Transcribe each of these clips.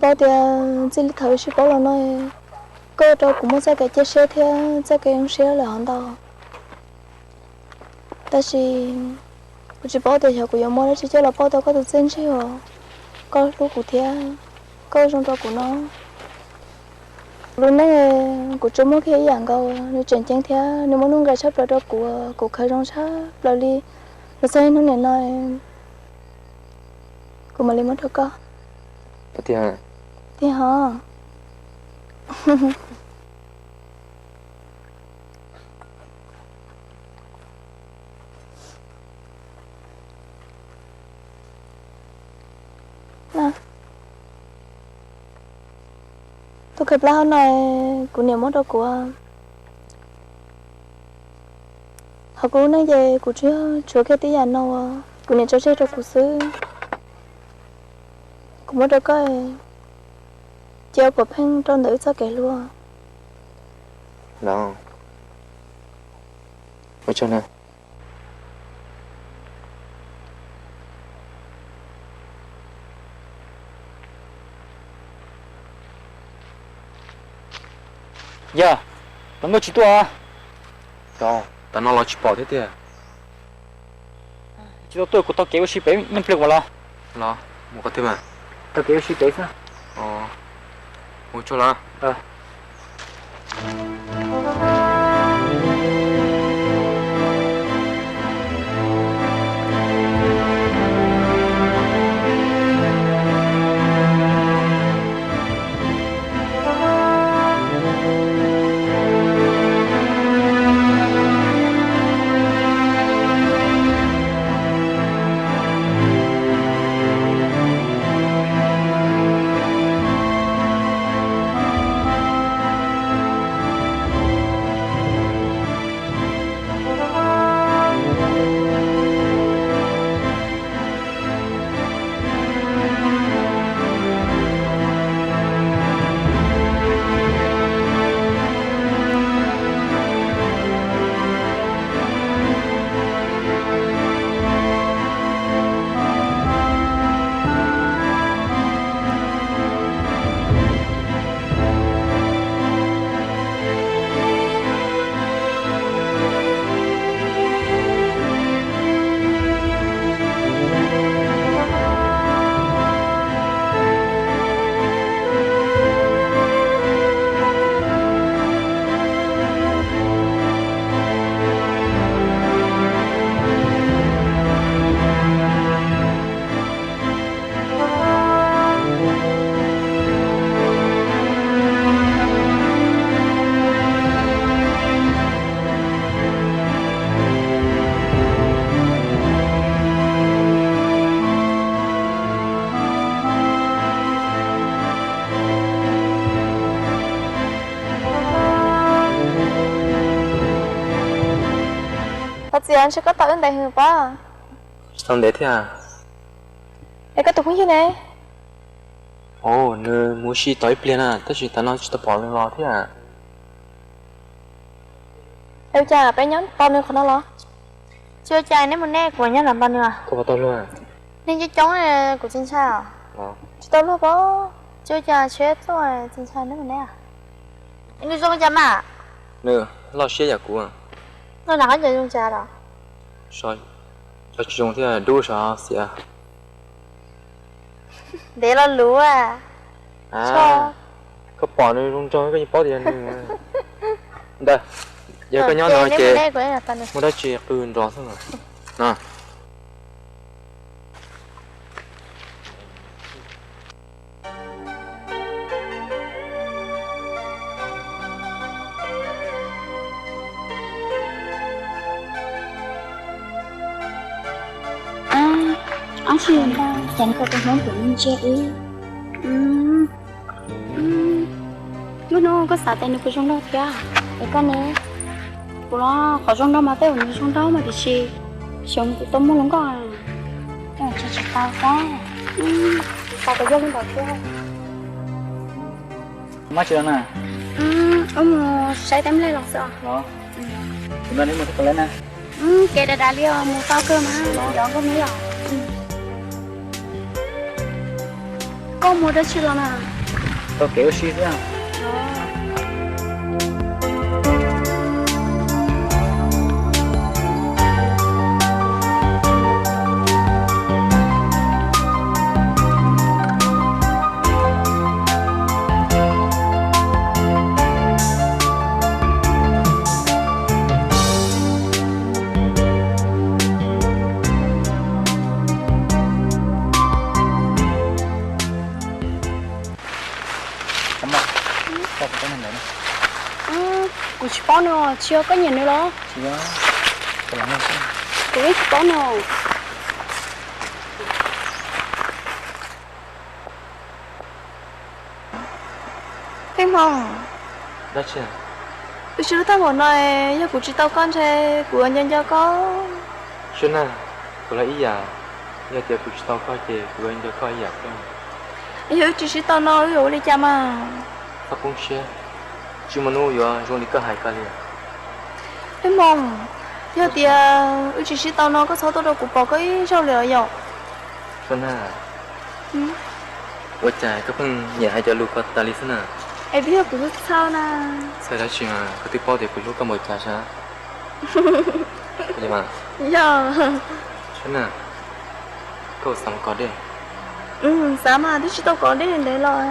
Paub tias txij li thaum wb sib paub los no, koj ua rau kuv muaj txoj kev cia siab thiab txoj kev zoo siab lawm hov ntau. Tab sis kuv tsis paub tias xyov kuv yuav muaj dab tsi coj los pauj tau koj tus txiaj ntsig uas koj hlub kuv thiab koj zoo rau kuv no. Kuv lub neej kuv tsuas muaj kiag ib yam nkaus, nws tseem ceeb thiab nws muaj nuj nqis tshaj plaws rau kuv, kuv khaws zoo tshaj plaws li. Los txog hnub nim no kuv mam li muab rau koj. Tiag hov. Tus khaws plaub hau no kuv niam muab rau kuv. Hauv kuv lub neej ces kuv tsuas yog tshuav kiag tib yam no uas kuv niam tso tseg rau kuv xwb. Kuv muab rau koj, cia ua pov pheej rau ntawm wb txoj kev hlub. Los, ua tsaug na. Yog, los nkauj tsis tuaj? Tam no los tsis pom thiab tiag. Tsis tau tuaj, kuv taug kev ua si pem Yeej Pliag mas los. Los, mus qhov twg mas? Taug kev ua si pem xwb. Mus tsuag los. Thov txim, ntshe koj tau wb ntev heev pob. Tsis tau ntev thiab. Es koj tus phooj ywg ne? Ov, nws mus ua si tau ib pliag na, tab sis tam no tsis tau pom nws los thiab. Es ua cas peb nyob tos nws qhov no los? Tsis ua cas, neb mus nej, kuv nyob no tos nws. Koj puas tau luag? Neeg coob coob, kuv tsis ntshai os. Tsis tau luag pob. Tsis ua cas, tsheb tuaj, tsis ntshai, neb mus nej. Nws zoo li cas mas? Nws loj siab yam kuv. Loj na, qhov ncauj zoo cas los? Cov tsis zoo thiab, dub sav xiav. Ntev lo lus. Koj pom nws zoo nraug koj yeej paub tias nws. Ntawd, yog koj nyob no ces muaj dab tsi qw nrov xwb no. Ab tsi, cas koj tus hmoob pum ntsia wb. Lub hnub koj xav tias nws puas zoo nraug thiab? Es koj ne? Kuv los qhov zoo nraug mas tej zaum nws zoo nraug mas tiam sis xyov nws puas tau muaj hluas nkauj. Tsis tau thiab. Xav tias yog li ntawd thiab. Mus tsis los na? Wb mus saib teeb nplej los xwb os. Los, kuv nrog neb mus thiab puas laib na? Kev dav dav li os, mus tau kawg mas, nrov nkauj me os. Koj mus dab tsi los na? Tau kev ua si xwb. Kuv tsis paub no, tsis yog koj nyiam nws los? Kuv yeej tsis paub no. Pheej Hmoo, wb sib hlub tag npaum no, yog kuv tsis tau koj ntshe kuv yuav nco nco koj. Sab Nag, kuv los ib yam, yog tias kuv tsis tau koj ces kuv yuav nco koj ib yam thiab. Yog wb tsis sib tau no wb yuav ua li cas mas? Txhob poob siab, tsis muaj hnub yuav zoo li koj hais ko li. Pheej Hmoo, yog tias wb tsis sib tau no koj txhob tuaj rau kuv pom koj ib zaug li os yom. Sab Nag, ua cas koj pheej nyiam hais cov lus ko tas li xwb na? Es twb yog kuv txhawj na. Txhawj dab tsi mas, koj twb paub tias kuv hlub koj npaum cas sab. Yog. Sab Nag, koj xav mus kov dej? Xav mas twb tsis tau kov dej ntev los.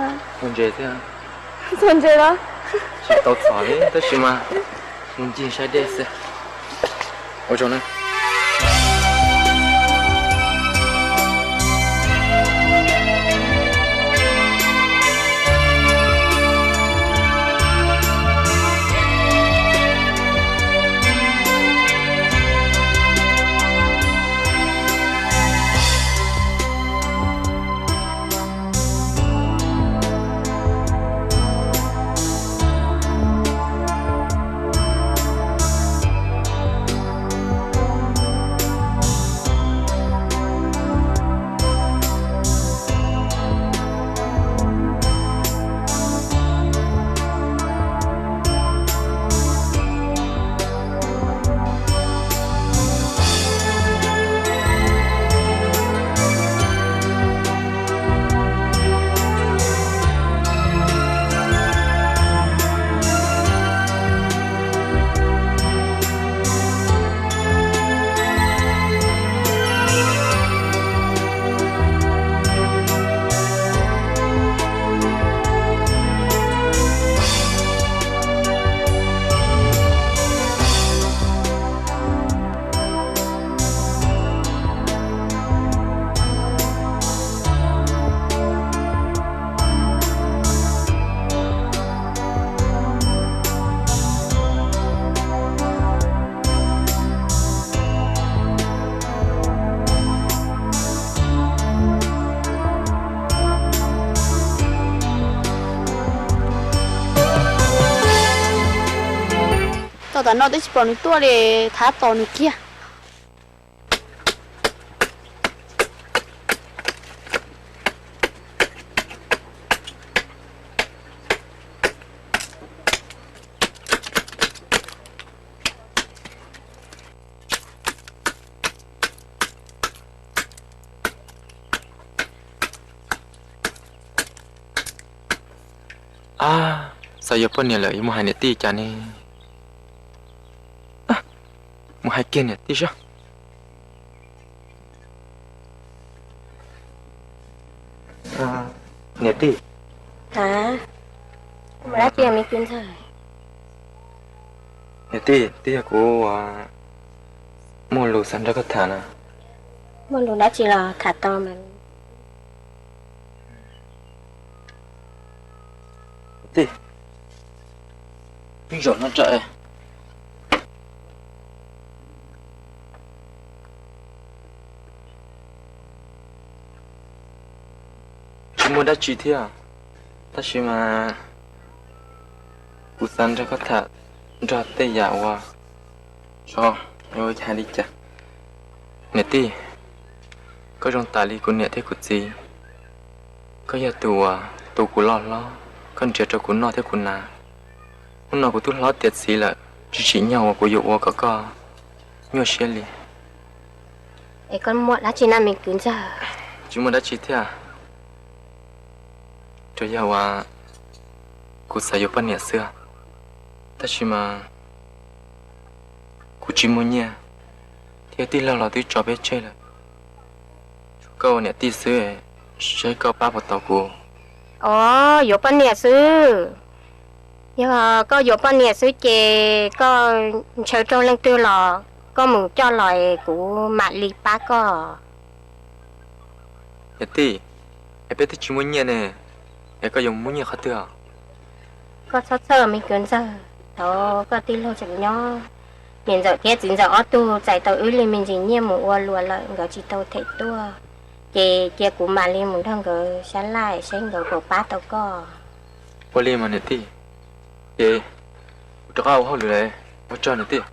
Mus ntses thiab. Txog ntses los? Tsis tau txog li tab sis mas mus ncig saib dej xwb. Ua tsaug na. Tau tam no twb tsis pom nws tuaj li, thab tos nws kiag. Ab, xav yuav poj niam lawm yuav mus hais niam tij cas ne? Mus hais kiag niam tij saib. Niam tij. Niam tij, twb yog kuv muaj lus xav nrog koj tham na. Muaj lus dab tsi los tham tau mas. Tij, zaum no tso. Tsis muaj dab tsi thiab, tab sis mas kuv xav nrog koj tham nrog tej yam uas tso, yuav hais li cas. Niam tij, koj zoo tas li kuv niam thiab kuv txiv. Koj yog tus uas tu kuv loj hlob, koj nrhiav rau kuv noj thiab kuv hnav. Hnub no kuv twb hlob tiav txiv lawm, tsis tsim nyog uas kuv yuav ua kom koj nyuaj siab li. Es koj muaj dab tsi na me kwv ntxawg? Tsis muaj dab tsi thiab, tsuas yog uas Kuv xav yuav poj niam xwb, tab sis mas kuv tsis muaj nyiaj, thiab tij laug los twb tso peb tseg lawm. Tshuav koj ua niam tij xwb, saib koj pab puas tau kuv. Os, yuav poj niam xwb. Yog koj yuav poj niam xwb ces koj ntshaw raug leej twg los koj mus coj los es kuv mam li pab koj. Niam tij, es peb twb tsis muaj nyiaj ne, es koj yuav muaj nyiaj qhov twg? Koj txhob txhawj me kwv ntxawg, thaum koj tij laug tseem nyob, niam ntxawm thiab txiv ntxawm ob tug txais tau wb li me ntsis nyiaj mus ua luam lawm nkawd tsis tau them tuaj, ces cia kuv mam li mus nrog nkawd sab laj saib nkawd puas pab tau koj. Ua li mas niam tij, ces kuv rov qab ua hauj lwm lawm, ua tsaug niam tij.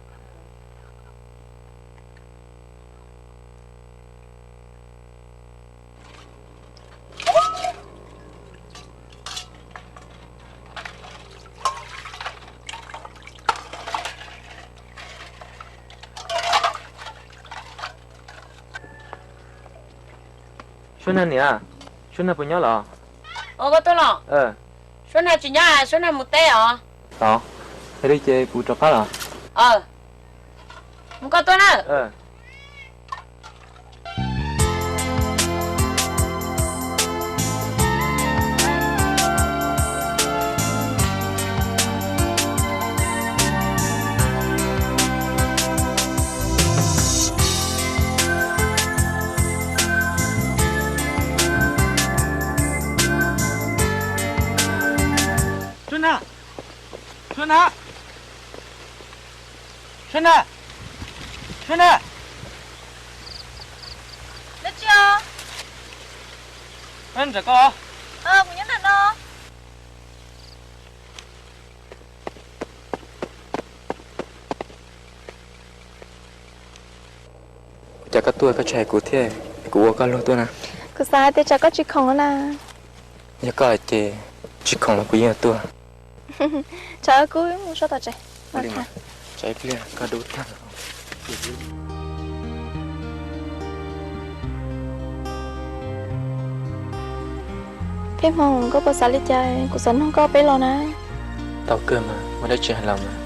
Suab Nag niam, Suab Nag puas nyob los? Koj tuaj los? Suab Nag tsis nyob, Suab Nag mus teb os. Tau, yog li ces kuv rov qab los. Mus koj tuaj na. Suab Nag, Suab Nag, Suab Nag, Suab Nag. Dab tsi os? Nram ko. Kuv nyob ntawm no. Ua cas koj tuaj koj tsis hais kuv thiab, kuv ua koj luag tuaj na. Kuv xav hais tias tsam koj tsis khoom na. Yog koj hais ces tsis khoom los kuv yeej yuav tuaj. Tsam kuv mus so tom tsev. Tsam ib pliag koj dub tag. Thiab Hmoo, koj puas xav li cas kuv xav nug koj peb los na? Tau kawg mas, muaj dab tsi hais los mas.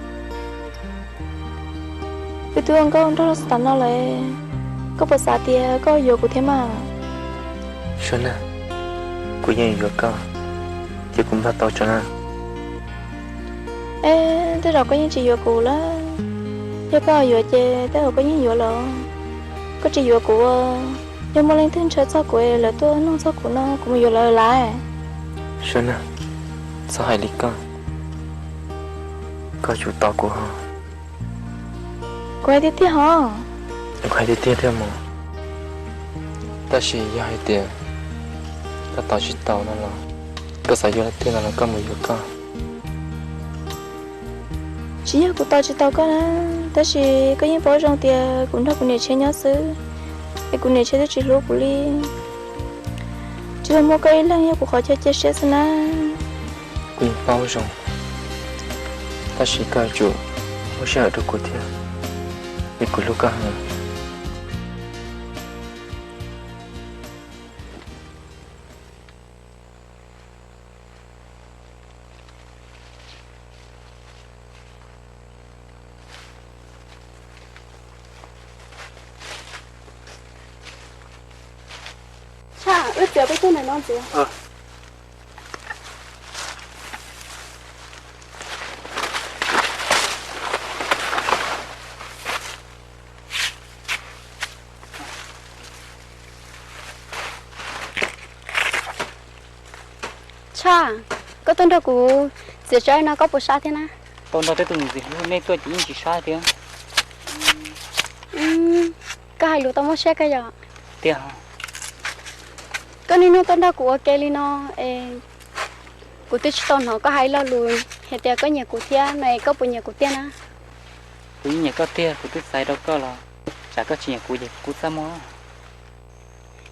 Wb twb ua nkauj nraug los txog tav no lawm, koj puas xav tias koj yuav kuv thiab mas? Suab Nag, kuv yeej yuav koj, cia kuv npaj tau tso na. Es tej zaum koj yeej tsis yuav kuv lawm. Yog koj yuav ces tej zaum koj yeej yuav lawm. Koj tsis yuav kuv, yog muaj leej twg ntshaw txog kuv lawv tuaj nug txog kuv no kuv mus yuav lawv lawm. Suab Nag, txhob hais li koj, koj yuav tos kuv ho. Kuv hais tiag tiag ho. Kuv hais tiag tiag thiab mas. Tab sis yog hais tias koj tos tsis tau no los, koj xav yuav leej twg no los koj mus yuav koj. Tsis yog kuv tos tsis tau koj na, tab sis koj yeej paub zoo tias kuv nrog kuv niam Tshiab nyob xwb, es kuv niam Tshiab twb tsis hlub kuv li. Tsuas yog muaj koj ib leeg yog kuv qhov chaw cia siab xwb na. Kuv yeej paub zoo, tab sis koj yuav tsum muaj sij hawm rau kuv thiab, vim kuv hlub koj heev. Tshaj, wb txiav peb tuaj ntawm no ntxiv. Tshaj, koj tuaj nrog kuv txiav tsawb no koj puas sab thiab na? Tau nrog tej tus ntxim hlub nej tuaj ces yeej tsis sab thiab. Koj hais lus tau muaj siab kawg yom. Tiag. Koj niaj hnub tuaj nrog kuv ua ke li no es kuv twb tsis tau hnov koj hais lo lus hais tias koj nyiam kuv thiab no es koj puas nyiam kuv tiag na? Kuv yeej nyiam koj tiag, kuv twb xav rau koj los tsam koj tsis nyiam kuv ces kuv kuj txaj muag.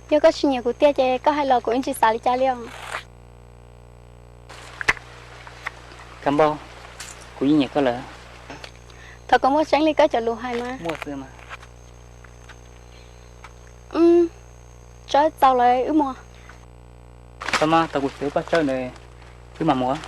Yog koj tsis nyiam kuv tiag ces koj hais los kuv yeej tsis xav li cas li os. Kab Npauj, kuv yeej nyiam koj lawm. Thov kom muaj tseeb li koj cov lus hais mas. Muaj xwb mas. Tsawb txaus lawm wb mus. Txhob maj, tau kuv txiav paj tsawb ntawd, Wb mam mus.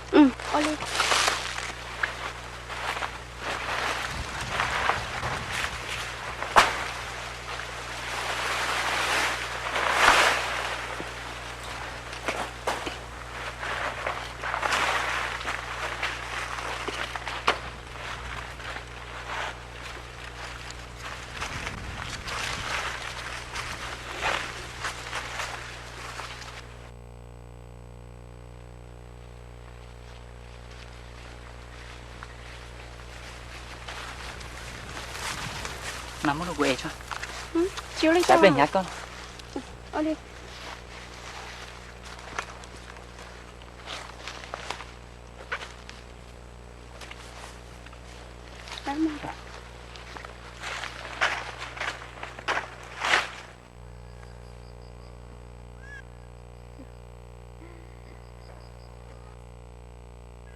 Mas muab rau kuv es tso. Tab pliag hnyav koj.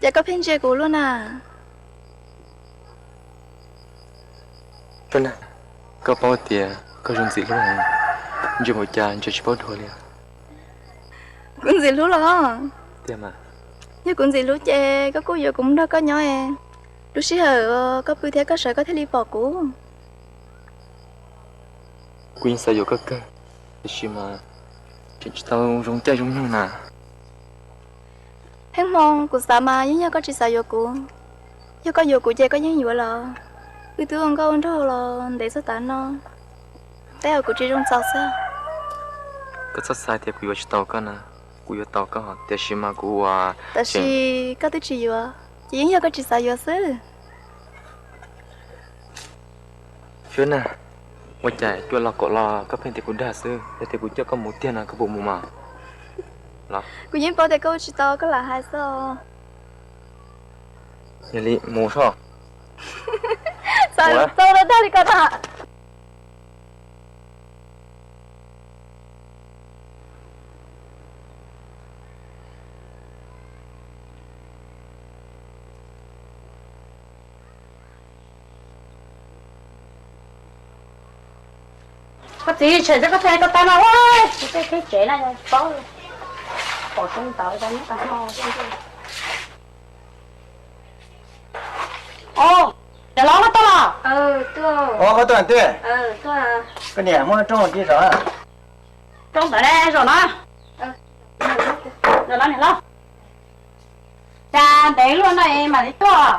Ces koj pheej ntsia kuv luaj na. Koj paub tias koj zoo ntxim hlub heev, ntsia npaum cas ntsia tsis paub dhuav li. Kuv ntxim hlub los? Tiag mas. Yog kuv ntxim hlub ces koj kuj yuav kuv mus nrog koj nyob es lub sij hawm koj pw thiab koj sawv koj thiaj li pom kuv. Kuv yeej xav yuav koj kawg, tiam sis mas tseem tsis tau zoo caij zoo nyoog na. Pheej Hmoo, kuv xav mas yeej yog koj tsis xav yuav kuv. Yog koj yuav kuv ces koj yeej yuav los. Wb twb ua nkauj ua nraug los ntev txog tav no, tej zaum kuv tsis zoo txaus xwb. Koj txhob xav tias kuv yuav tsis tau koj na, kuv yuav tau koj, tiam sis mas kuv ua... Tab sis koj twb tsis yuav, ces yeej yog koj tsis xav yuav xwb. Fiab na, ua cas cua los kaum los koj pheej tias kuv dag xwb, yog tias kuv coj koj mus tiag no koj puas mus mas? Kuv yeej paub tias koj ua tsis tau koj lam hais xwb. Yog li mus soj. Xav tau dag li koj na. Koj txiv, tshem koj txhais koj tau no, kuv tej kheeb tsev na paub, pom tau ntawd tau nyob tau hmo. Os, cov los koj tuaj los? Os, koj tuaj twb. Koj niam muab rooj ua ke zov. Rooj ntawd ne, zaum no. Zaum no niam hlob. Cas ntev luaj no es mam li tuaj?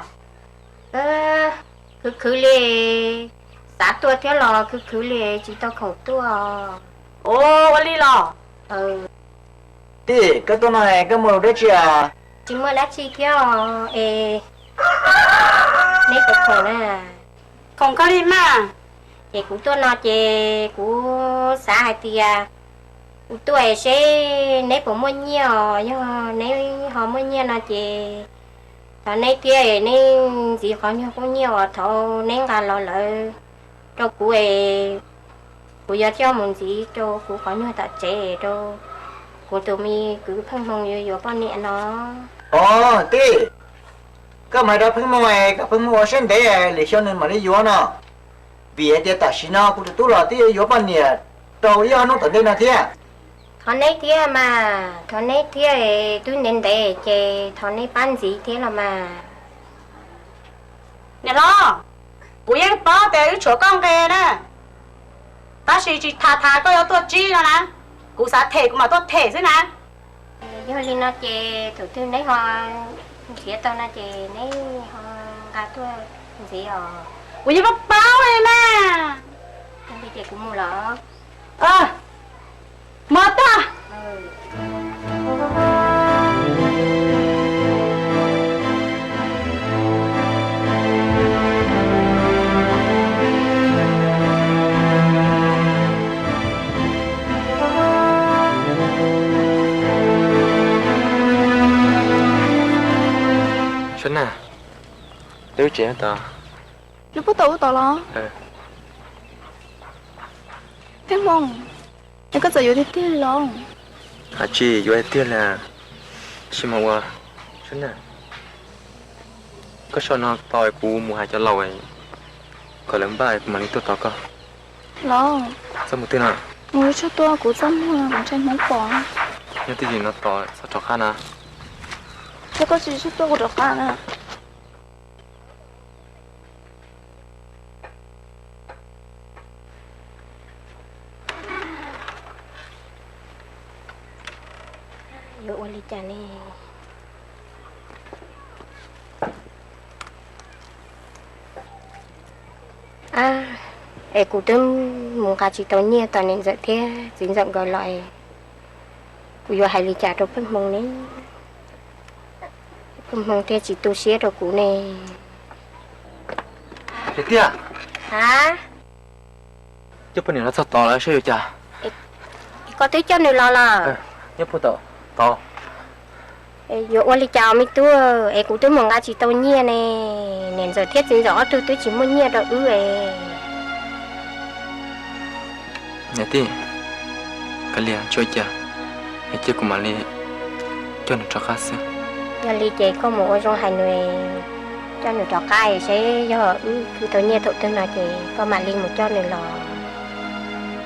Khwv khwv li, xav tuaj thiab los khwv khwv li tsis tau khoom tuaj. Ua li los? Tij, koj tuaj no koj mus dab tsi a? Tsis muaj dab tsi thiab es neb puas khoom na? Khoom kawg li mas. Ces kuv tuaj no ces kuv xav hais tias kuv tuaj seb neb puas muaj nyiaj os, yog neb ho muaj nyiaj no ces thov neb thiab, neb ntxiv qhov nyuag qub nyiaj uas thaum neb nqa los lawm rau kuv es kuv yuav coj mus ntxiv rau kuv qhov nyuag tom tsev rau kuv tus me kwv Pheej Hmoo yuav yuav poj niam no. Os tij, koj mas rau Pheej Hmoo es kom Pheej Hmoo ua siab ntev lwm xyoo nws mam li yuav no, vim hais tias tam sim no kuv tus tub los twb yuav yuav poj niam rau ib ob hnub tom ntej no thiab. Thov neb thiab mas, thov neb thiab, twb ntev ntev ces thov neb pab ntxiv thiab los mas. Niam hlob, kuv yeej paub tias wb tshuav koj nqe na, tab sis tsis tham tham koj yuav tuaj tsib no na, kuv xav them kuv mam tuaj them xwb na. Yog li no ces thaum twg neb ho nrhiav tau no ces neb ho nqa tuaj ntxiv os. Kuv yeej paub paub li na. Yog li ces kuv mus los. Mus tag. Sab na, lub tsev tod. Lub pob tau ub tod los? Pheej Hmoo, es koj txawm yuav tiag tiag li los? Hais tsis yuav tiag tiag li, tab sis mas ua, Sab na, koj so no tos kuv mus hais cov laus, kom lawv npaj kuv mam li tuaj tos koj. Los, txhob mus twg no. Mus tsuag tua kuv txaj muag, kuv ntshai Hmoob pom. Nyob twj ywm no tos, txhob rov qab na. Yog koj tsis coj kuv rov qab na. Yuav ua li cas ne? Es kuv twb mus nqa tsis tau nyiaj tom niam ntxawm thiab txiv ntxawm nkawd los, kuv yuav hais li cas rau Pheej Hmoo ne? Pheej Hmoo thiaj tsis tu siab rau kuv ne. Tiag tiag. A, coj poj niam los txog tod lawm saib yuav cas. Koj twb coj nws los lawm? Nyob puag tom tod. Yuav ua li cas me tub, es kuv twb mus nqa tsis tau nyiaj ne, niam ntxawm thiab txiv ntxawm ob tug twb tsis muaj nyiaj rau wb es. Niam tij, kav liam tsis ua cas, es cia kuv mam li coj nws rov qab xwb. Yog li ces koj mus ua zoo hais nws coj nws rov qab, seb yog wb khwv tau nyiaj thaum twg no ces koj mam li mus coj nws los.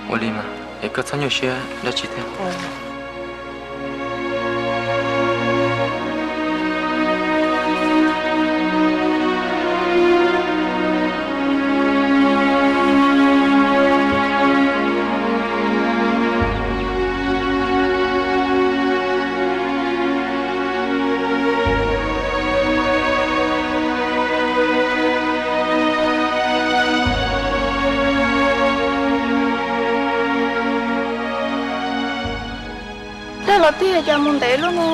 Ua li mas, es koj txhob nyuaj siab dab tsi thiab. Dag los tiag cas mus ntev luaj no.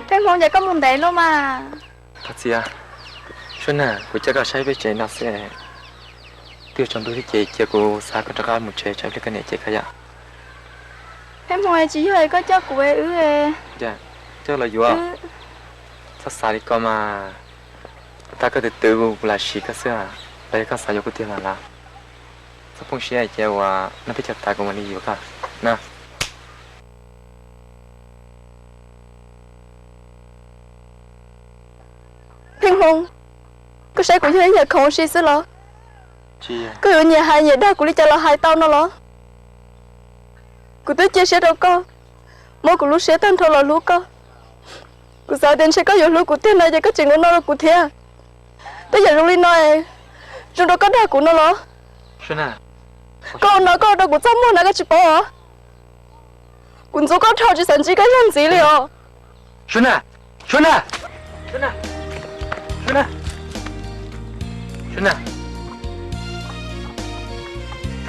Pheej Hmoo, ces koj mus ntev luaj mas. Thov txim, Suab Nag, kuv coj koj saib peb tsev no xwb. Twb yuav tsaus ntuj thiab ces cia kuv xa koj rov qab mus tsev, tsam ib pliag koj niam ces koj yam. Pheej Hmoo, tsis yog es koj coj kuv es wb. Coj los yuav. Txhob xav li ko mas. Kuv tag koj tus twv kuv lam siv koj xwb, los yog koj xav yuav kuv tiag los lawm. Txhob poob siab, cia uas noj peb caug tas kuv mam li yuav koj na. Pheej Hmoo, koj saib kuv yog ib yam khoov si xwb los? Koj yuav nyiam hais nyiam dag kuv li cas los hais tau no los? Kuv twb cia siab rau koj, muab kuv lub siab tag nrho los hlub koj. Kuv xav tias ntshe koj yuav hlub kuv tiag no ces koj tseem ua no rau kuv thiab. Tej yam zoo li no, zoo rau koj dag kuv no los? Koj ua no koj ua rau kuv txaj muag na, koj tsis paub os? Kuv ntxub koj dhau tsis xav ntsib koj zaj ntxiv li os. Suab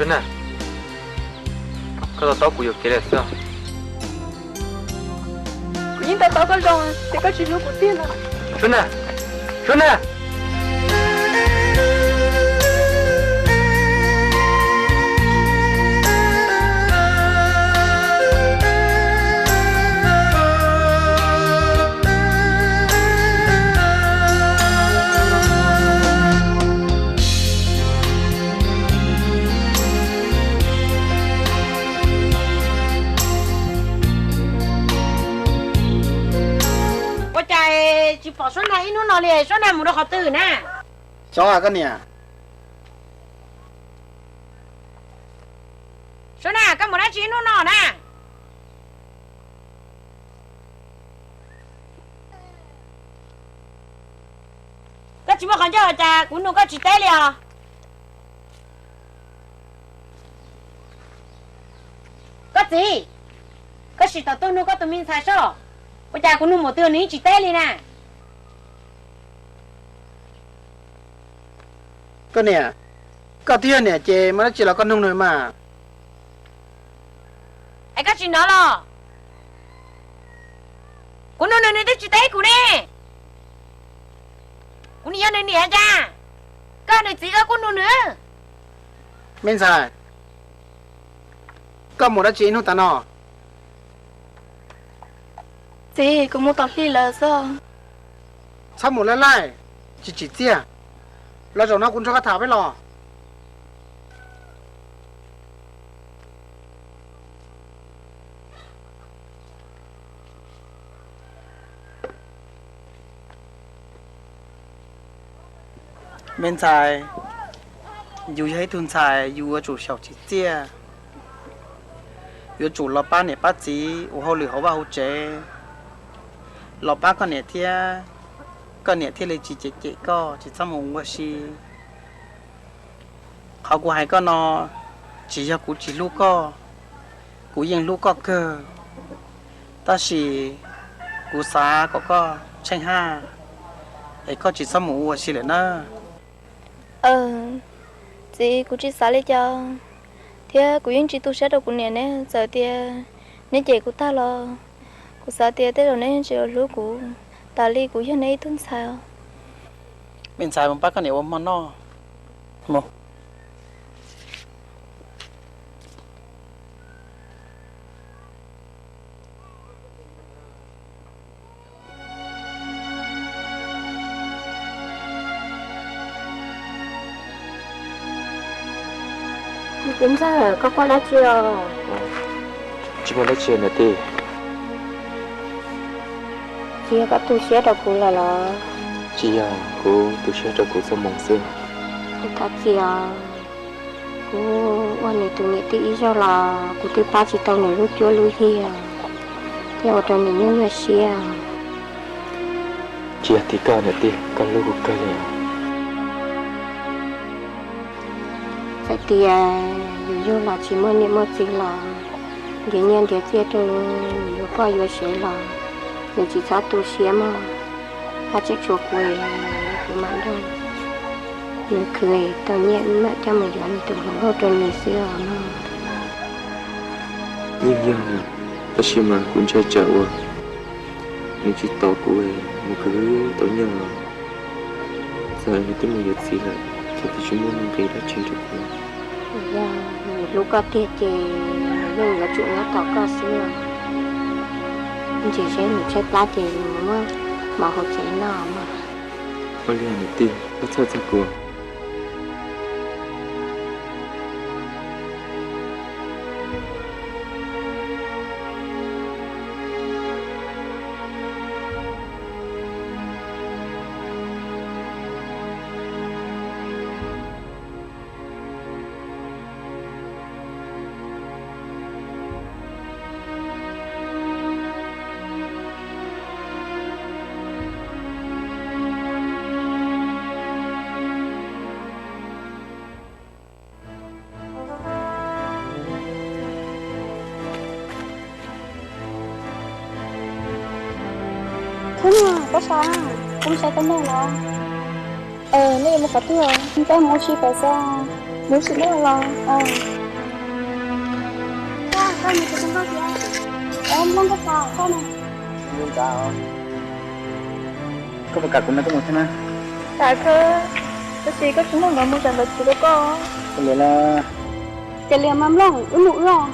Nag, koj to taub kuv yuam kev lawm xwb. Kuv yeej to taub koj zoo, tias koj tsis hlub kuv tiag no. Suab Nag, Suab Nag. Ua cas tsis pom Suab Nag ib hnub no li, Suab Nag mus rau qhov twg na? Xyov koj niam. Suab Nag, koj mus dab tsi ib hnub no na? Koj tsis muaj qhov ncauj los cas kuv nug koj tsis teb li os? Koj txiv, koj sim tau tuaj nug koj tus me ntxhais soj, ua cas kuv nug npaum twg nws yeej tsis teb li na? Koj niam, koj twb yog niam ces muaj dab tsi los koj nug nws mas. Es koj tsis hnov los? Kuv nug nws nws twb tsis teb kuv ne. Kuv nim yog nws niam cas? Koj nws txiv koj kuj nug nws. Me ntxhais, koj mus dab tsi ib hnub tas no? Txiv, kuv mus tom Hli lawm xwb. Txhob mus lawm lauj, tsis tsim txiaj. Los zaum no kuv nrog koj tham peb los. Me ntxhais, yus yog ib tug ntxhais, yus yuav tsum xyaum tsim txiaj. Yuav tsum los pab niam pab txiv ua hauj lwm hauv vaj hauv tsev, los pab koj niam thiab, koj niam thiaj li tsis cem cem koj, tsis txhob mus ua si. Qhov kuv hais koj no, tsis yog kuv tsis hlub koj, kuv yeej hlub koj kawg, tab sis kuv xav kom koj tsheej haj, es koj tsis txhob mus ua si lawm na. Txiv, kuv tsis xav li cas, thiab kuv yeej tsis tu siab rau kuv niam ne. Txawm tias neb cem kuv tag los kuv xav tias tej zaum neb tseem yuav hlub kuv tas li, kuv yog neb ib tug ntxhais os. Me ntxhais, mus pab koj niam ua hmo noj mus. Txiv ntxawm, koj quaj dab tsi os? Tsis muaj dab tsi niam tij. Tsis yog koj tu siab rau kuv lawm los? Tsis yog, kuv tu siab rau kuv txoj hmoo xwb. Kuv thov txim os, kuv ua nws tus niam tij ib zaug los kuv twb pab tsis tau nws lub cuab lub yig, thiaj ua rau nws nyuaj nyuaj siab. Tsis yog tim koj niam tij, koj hlub kuv kawg li. Txawm tias yus yug los tsis muaj niam muaj txiv los, nrhiav nyiaj nrhiav txiaj rau yus yuav poj yuav sev los, nws tsis txhob tu siab mog. Haj tseem tshuav kuv, kuv mam nrog nws khwv tau nyiaj wb mam coj mus yuav nws tus hluas nkauj rau nws xwb os mog. Yeej yog, tab sis mas kuv ntshai tsam uas nws tsis tos kuv mus khwv tau nyiaj los txawm nws twb mus yuav txiv lawm ces twb tsis muaj nuj nqis dab tsi rau kuv. Yog nws hlub koj tiag ces nws yeej yuav tsum nyob tos koj xwb. Ntsis seb nws tshaib plab ces nws muab mov hauv tsev noj mog. Ua li niam tij, koj txhawj txog kuv. Koj sab, koj mus saib tau noj los? Nej yuav mus qhov twg? Koj mus ua si pem xwb. Mus ua si noj los? Koj mus tus koj tias, mloog koj tham koj na. Koj puas kam kuv nrog koj mus thiab na? Kam kawg, tab sis koj tsis mloog nkawd mus tsam nkawd tsis rau koj. Ua li los. Cia li mas mloog, wb mus wb os.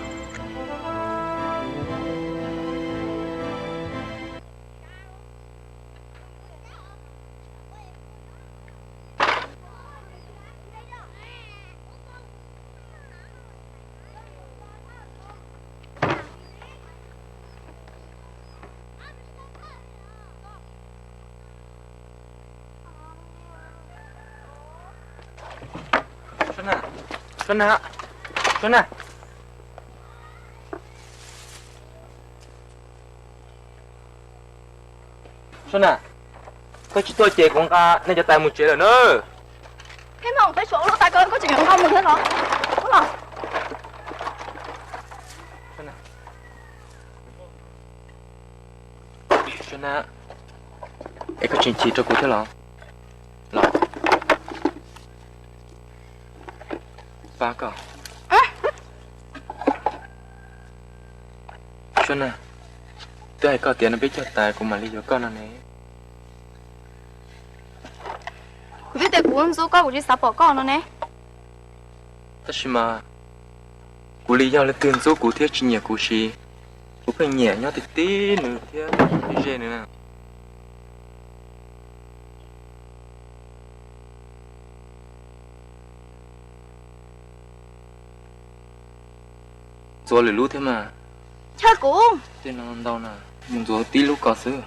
Suab na, Suab na, Suab na. Suab na, koj tsis tuaj ces kuv nqa nej cov tais mus tsev lawm na. Peb mam peb tshuav ua lub tais ko koj tseem yuav nqa mus thiab los? Ub los. Suab na, es koj tseem chim rau kuv thiab los? Los, pab koj. Suab na, twb hais koj tias no peb cog tais kuv mam li yuav koj no ne. Kuv thiaj tias kuv ntxub koj, kuv tsis xav pom koj no ne. Tab sis mas kuv li yog leej twg ntxub kuv thiab tsis nyiam kuv siv, Kuv pheej nyiam nyob tib tib nws thiab ze nws na. Ntxuav lwm lub thiab mas. Chaw kuv. Tej no ntau na, mus ntxuav tib lub ko xwb.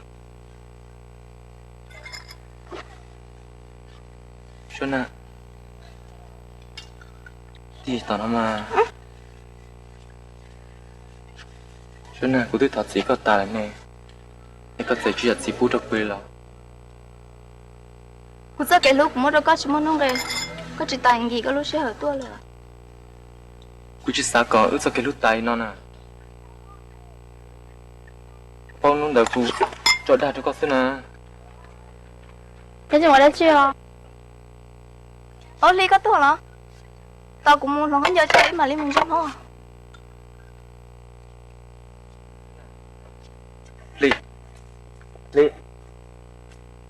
Suab Nag, tig tom no mas. Suab Nag, kuv twb thov txim koj tas lawm ne, es koj txawm tsis zam txim pub rau kuv li los? Kuv txoj kev hlub kuv muab rau koj tsis muaj nuj nqis, koj tsis tas nkim koj lub sij hawm tuaj li. Kuv tsis xav kom wb txoj kev hlub tas li no na. Paub hnub ntawd kuv tso dag rau koj xwb na. Koj tsis ua dab tsi os? Ob Hli, koj tuaj los? Tos kuv mus hloov khaub ncaws tso wb mam li mus ntsib hmo. Hli, Hli,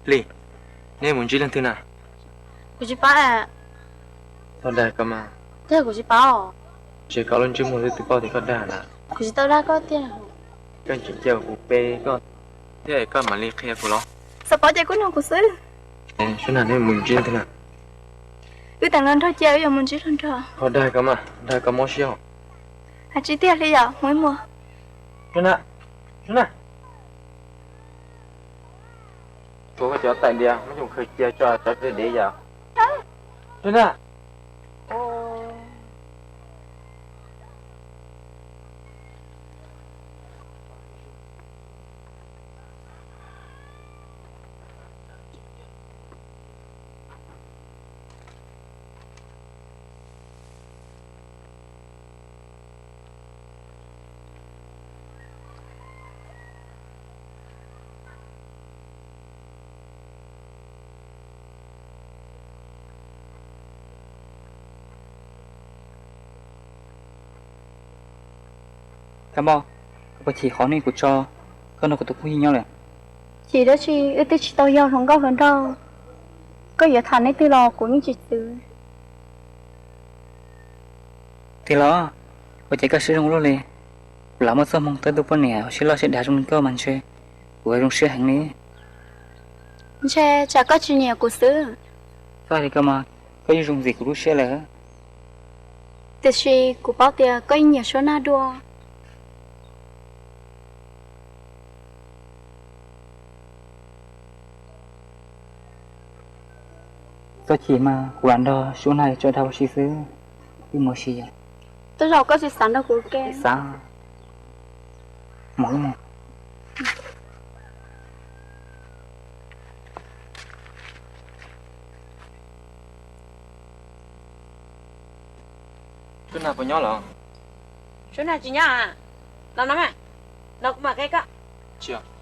Hli, neb mus ntsib leej twg na? Kuv tsis paub. Koj dag koj mas. Tiag, kuv tsis paub. Ntshe koj lub ntsej muag twb paub tias koj dag na. Kuv tsis tau dag koj tiag. Koj tseem cia kuv pe koj thiab koj mam li qhia kuv los? Xav paub ces koj nug kuv xwb. Suab Nag, neb mus ntsib leej twg na? Wb teem hluas nraug cia wb yuav mus ntsib hluas nraug. Koj dag koj mas, dag koj mob siab. Hais tsis tiag li yom, mus ib mus. Suab Nag, Suab Nag. Tshuav koj cov tais diav muab coj khaws cia tso cov tais diav yom. Suab Nag. Kab Npauj, koj puas chim qhov nej kuv tso koj nrog kuv tus phooj ywg nyob lawm? Chim dab tsi, wb twb tsis tau yog hluas nkauj hluas nraug, koj yuav tham nej twg los kuv yeej tsis txwv. Tiag los? Ua cas koj siab zoo luaj li? Kuv lam muaj txoj hmoo tau tus poj niam siab loj siab dav zoo li koj mas ntshe kuv yuav zoo siab heev li. Ntshe tsam koj tsis nyiam kuv xwb. Txhob hais li ko mas, koj yeej zoo ntxim kuv lub siab lawm. Tiam sis kuv paub tias koj yeej nyiam Suab Nag dua. Txhob chim mas, kuv lam nrog Suab Nag tso dag ua si xwb, wb mus ua si yom. Tej zaum koj tsis xav nrog kuv ua ke. Xav. Mus wb mus. Suab Nag puas nyob los? Suab Nag tsis nyob. Los no, no kuv mam qhia koj.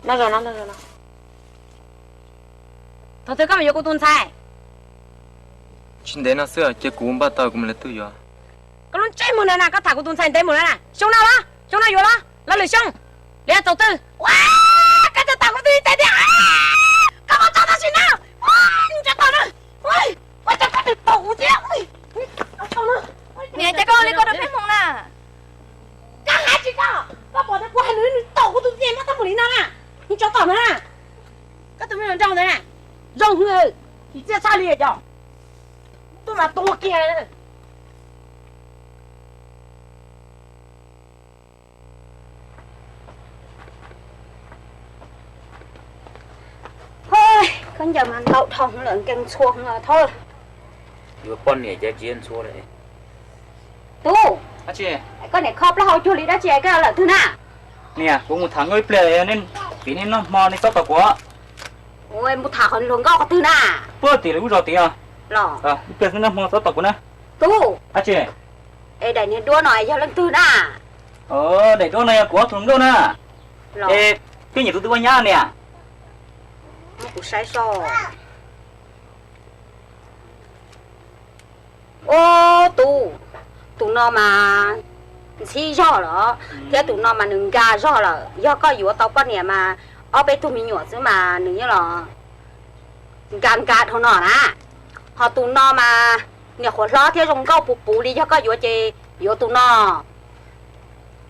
No, no, no. Thaum twg koj mam yuav kuv tus ntxhais? Tsis ntev no xwb, cia kuv npaj tau kuv mam li tuaj yuav. Koj lub ntsej muag no na, koj tham kuv tus ntxhais ntev mus no na, xyoo no los, xyoo no yuav los, los lwm xyoo, los yog thaum twg? Ua, koj tseem tham kuv tus ntxhais tiag, koj muab tso tam sim no, ua, tso tom no, ua, ua, tso koj tseem tom kuv thiab. Niam, cas koj ua li koj rau peb hmoov na? Koj hais tsis koj, koj pom tias kuv hais nws, nws tom kuv tus ntxhais muab tau mus li no na, nws tso tom no na. Koj tus me hluas nraug ntawd na, zoo hwv, tsis txiaj tshaj li yom. Tuaj mas tua kiag. Khaub ncaws mas ntau dhau lawm, nkees ntxhua heev os Thoj. Yuav poj niam cas tsis ntxhua li. Tub, koj niam kho plaub hau cuag li dab tsi, koj lawm twg na? Niam, kuv mus tham nkauj ib pliag, nej piav nej noj hmo nej txhob tos kuv. Mus tham qhov hluas nkauj qhov twg na? Puag tim lawv lub zos tid os. Los ib pliag xwb noj hmo txhob tos kuv na. Tub, dab tsi? Es daim niag duab no yog leej twg na? Daim duab no yog kuv ob tug hluas nkauj na. Es koj nyiam tus twg ua nyab niam? Kuv saib so. Ob tug, tus no mas ntxhib zog lawm, thiab tus no mas nws nkag zog lawm. Yog koj yuav tau poj niam mas ob peb tug me nyuam xwb mas nws yeej los nkag nkag dhau no na. Ho tus no mas niam qhuav hlob thiab zoo nkauj puv puv li, yog koj yuav ces yuav tus no.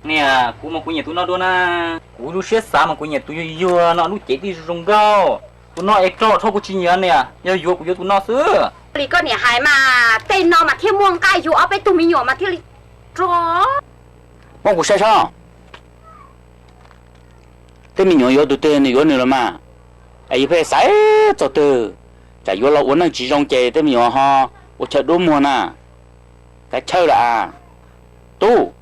Niam, kuv mas kuv nyiam tus no dua na. Kuv lub siab xav mas kuv nyiam tus yuag yuag no, lub cev tij zoo zoo nkauj. Tus no es rog dhau kuv tsis nyiam niam, yog yuav kuv yuav tus no xwb. Li koj niam hais mas tej no mas thiaj muaj nqaij yug ob peb tug me nyuam mas thiaj li rog. Muab kuv saib seb, tej me nyuam yuav tus twg nws yuav nws los mas. Es yus pheej xav txog twg, tsam yuav los ua neej tsis zoo ces tej me nyuam ho ua chaw dub muag na. Kav chawj lawm as. Tub,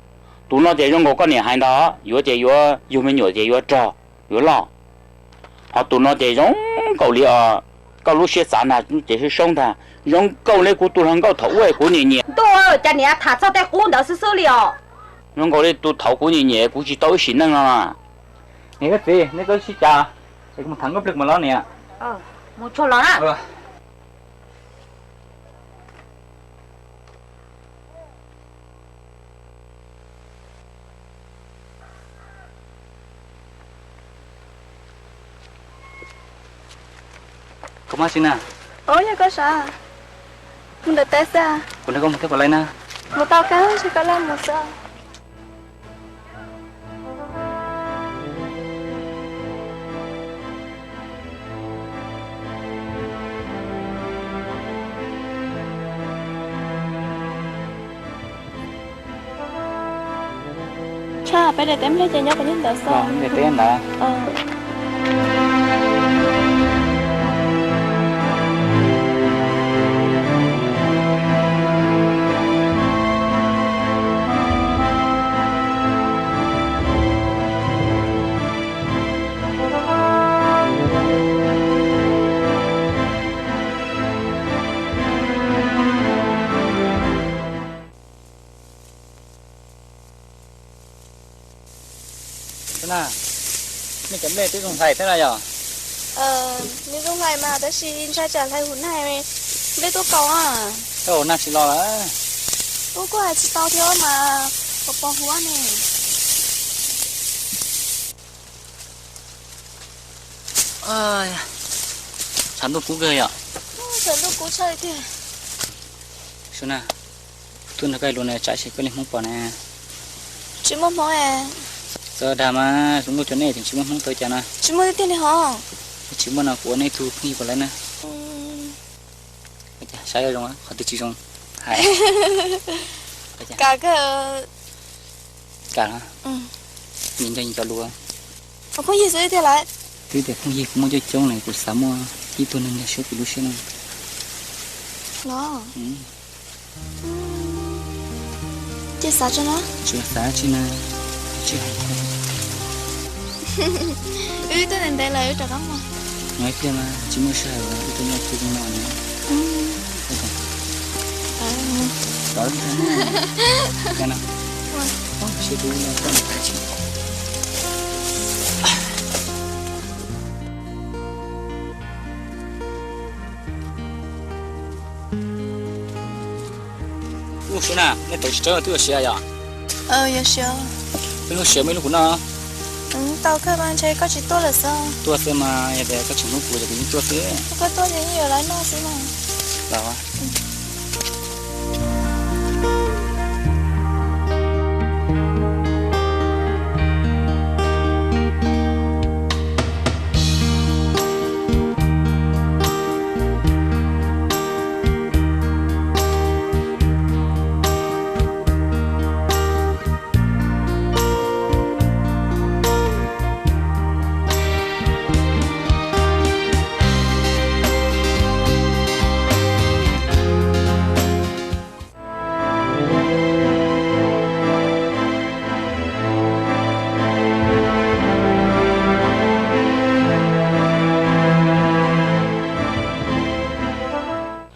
tus no ces zoo nkaus koj niam hais ntag, yuav ces yuav yug me nyuam ces yuav rog, yuav loj. Ho tus no ces zoo nkaus li os, koj lub siab xav ntag ces sib saub ntag, zoo nkaus li kuv tus hluas nkauj thaum ub kuv nyiam nyiam. Ntuj, cas niam tham txog tej qub ntawd xwb xwb li os. Zoo nkaus li tus thaum kuv nyiam nyiam kuv tsis tau ib sim neej no. Niam thiab txiv, neb txhob sib cav, es kuv mus tham nkauj pliag kuv mam los niam. Mus tsuag los na. Koj Mab Xis na. Os, yog koj sav. Mus ntawm teb xwb. Kuv nrog koj mus teb puas laij na? Mus tau kawg, ntshe koj laj mus xwb. Tshaj, peb daim teb nplej ces nyob qhov ntawd xwb. Daim teb ntawd. Nej cov nplej twb zoo hlais thiab na yog? Nws zoo hlais mas tab sis ntshai tsam hlais hauv nag nplej tuaj kaus na. Hauv nag tsis los lawm. Ub, kuj hais tsis tau thiab mas, pos pos huab ne. Tshav ntuj kub kawg yom. Tshav ntuj kub tshaj li tiag. Sub na, tuaj nrog koj luag na, tsam sis koj li Hmoob pom na. Tsis muaj Hmoob. Txawj dag mas, zoo nkauj cuag nej tseem tsis muaj Hmoob tau cas na. Tsis muaj tiag tiag li hos. Tsis muaj no kuv ua nej tug phooj ywg puas laij na. Saib zoo, qhov twg tsis zoo hais. Kam kawg. Kam los? Nco nco lus. Phooj ywg xwb tiag lawm. Twb tias phooj ywg kuv muaj coob coob na, kuv xav muaj ib tug neeg nrog saib kuv lub siab na. Los? Ces xav tso na. Tsis xav tsi na. Tsis hais. Wb tuaj ntev ntev lawm wb rov qab mus. Nyob tiag mas tsis muaj sij hawm wb tuaj nyob kiag no na. Tov tag na. Sib tw no txoj niam tais tsis. Ub, Sub na, nej tau tsis tawb twb yuav siav yom? Yuav siav. Peb lub siav muaj ib lub kuv noj. Tau kawg mas ntshe koj tsis tuaj lawm xwb. Tuaj xwb mas, yog tias koj tseem hlub kuv ces kuv yeej tuaj xwb. Koj tuaj ces yeej yuav lawv noj xwb mas. Los.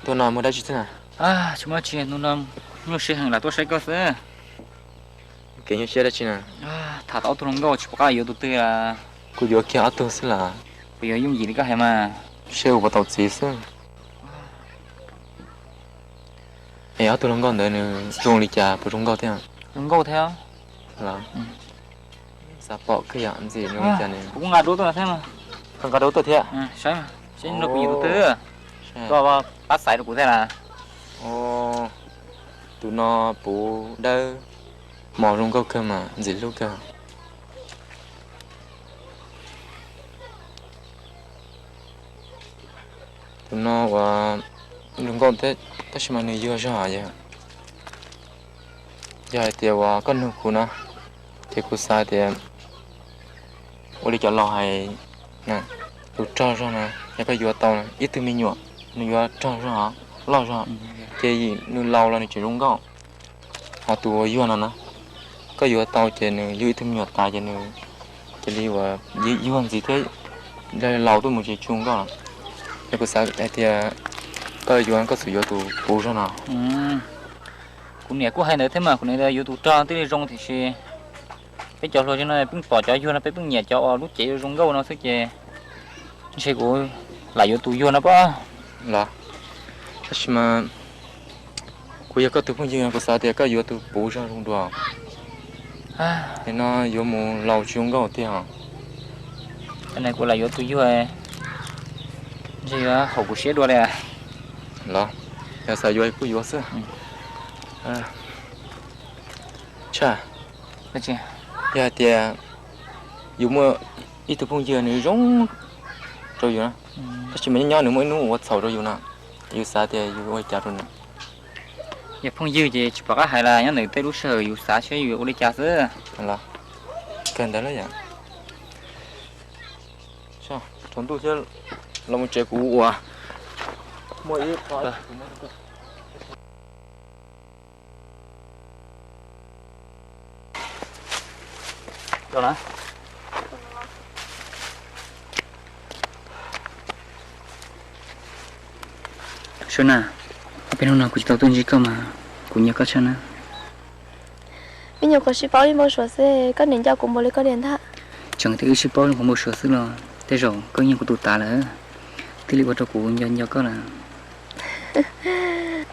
Tuaj no muaj dab tsi thiab na? Tsis muaj dab tsi, hnub no nyuaj siab heev lam tuaj saib koj xwb. Kev nyuaj siab dab tsi na? Tham tau ob tug hluas nkauj tsis pom qab yuav tus twg. Kuv yuav kiag ob tug xwb las. Kuv yuav yooj yim li koj hais mas. Seb puas tau txiv xwb. Es ob tug hluas nkauj ntawd nws zoo li cas, puas zoo nkauj thiab? Zoo nkauj thiab. Los? Xav pom kawg yom, ntxim zoo li cas ne. Kuv kuj nqa duab tuaj thiab mas. Koj nqa duab tuaj thiab? Saib, seb nrog kuv nyiam tus twg. Koj pab xaiv rau kuv thiab las. Tus no puv dawb, Mos zoo nkauj kawg mas ntxim hlub kawg. Tus no uas zoo nkauj thiab tab sis mas nws yuag zog yog, yog hais tias uas koj nug kuv na, ces kuv xav tias ua li cov laus hais, tus rog zog na, yog koj yuav tau ib tug me nyuam, nws yuav rog zog, loj zog, ces nws laus los nws tseem zoo nkauj. Ho tus uas yuag no na, koj yuav tau ces nws yug ib tug me nyuam tas ces nws cia li uas yuag ntxiv thiab, laus tuaj mus tsis zoo nkauj. Ces kuv xav hais tias koj yuav, koj xum yuav tus puv zog no. Kuv niam kuj hais ntawd thiab mas, kuv niam yuav tus rog twb zoo tiam sis peb cov hluas no peb pom cov yuag no peb pheej nyiam cov uas lub cev zoo nkauj no xwb ces ntshe kuv lam yuav tus yuag no pob. Los, tab sis mas kuv yog koj tus phooj ywg no kuv xav tias koj yuav tus puv zog zoo dua. Nim no yuav mus laus tsis zoo nkauj tiag os. Cov no kuv lam yuav tus yuag, ntshe yuav haum kuv siab dua li. Los, yog xav yuav kuj yuav xwb. Tshaj, yog hais tias yus muaj ib tug phooj ywg nws zoo rau yus na, tab sis mas nyob nyob nws muaj ib hnub ua txhaum rau yus na, yus xav tias yus ua li cas rau nws? Yog phooj ywg ces tsis pom qab hais las, nyob ntawm tej lub sij hawm yus xav seb yus ua li cas xwb. Los, kawg ntawd lawm yom. Tsaus ntuj thiab, los mus tsev kuv ua muaj ib qho. Suab na, ob peb hnub no kuv tsis tau tuaj ntsib koj mas kuv nyiam koj tshaj na. Wb nyuam qhuav sib paub ib npau suav xwb, koj niaj nco kuv npaum li koj niaj ntag. Tseem tias wb sib paub zoo npau suav xwb los tej zaum koj nyiam kuv tus tav lawm, thiaj li ua rau kuv nco nco koj lawm.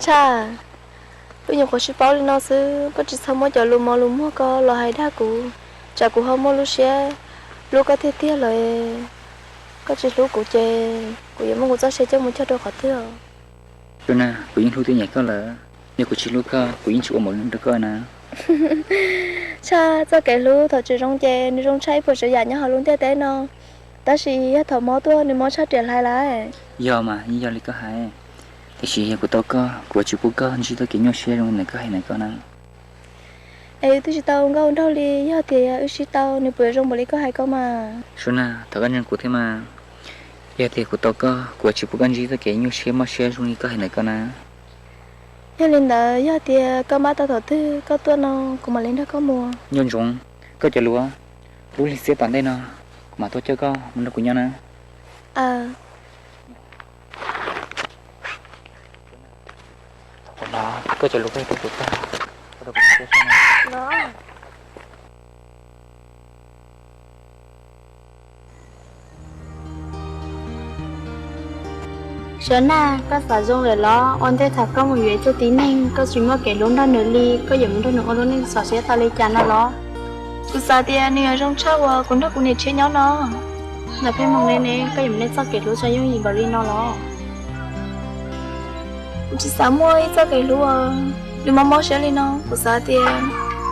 Tshaj, wb nyuam qhuav sib paub li no xwb, koj tsis txhob muab cov lus mos lus muag ko los hais dag kuv, tsam kuv ho muaj lub siab hlub koj tiag tiag lawm. Koj tsis hlub kuv ces kuv yuav muab kuv txoj sia coj mus cog rau qhov twg os? Suab na, kuv yeej hlub thiab nyiam koj lawm, yog kuv tsis hlub koj kuv yeej tsis ua npaum li no rau koj na. Tshaj, txoj kev hlub thaum tsis zoo ces nws zoo tshaj ib puas tsav yam nyob hauv lub ntiaj teb no, tab sis yog thaum mob tuaj nws mob tshaj riam hlais lawm. Yog mas, yeej yog li koj hais, tiam sis yog kuv tau koj kuv yuav tsis pub koj ntsib txoj kev nyuaj siab zoo li koj hais ntawm koj na. Es wb twb tsis tau nkauj nraug li, yog tias wb sib tau nws puas yuav zoo npaum li koj hais ko mas? Suab na, thov koj ntseeg kuv thiab mas, yog tias kuv tau koj kuv yuav tsis pub koj ntsib txoj kev nyuaj siab mob siab zoo li koj hais ntawm koj na. Yog li ntawd yog tias koj npaj tau thaum twg koj tuaj no kuv mam li nrog koj mus. Nco ntsoov, koj cov lus, lub hli xiab tom ntej no kuv mam tuaj coj koj mus nrog kuv nyob na. Koj cov lus koj tuaj kuv tag. Suab na, koj xav zoo lawm los? Ua ntej thaum koj mus yuav ib tug tib neeg koj tsis muaj kev hlub nrog nws li, koj yuav mus nrog nws ua lub neej txaus siab tau li cas no los? Kuv xav tias nws yuav zoo tshaj uas kuv nrog kuv niam tshiab nyob no. Ntawm pheej hmoov ne ne, koj yuav mus nrhiav txoj kev hlub txog yooj yim npaum li no los? Kuv tsis xav muaj ib txoj kev hlub uas nws mob mob siab li no. Kuv xav tias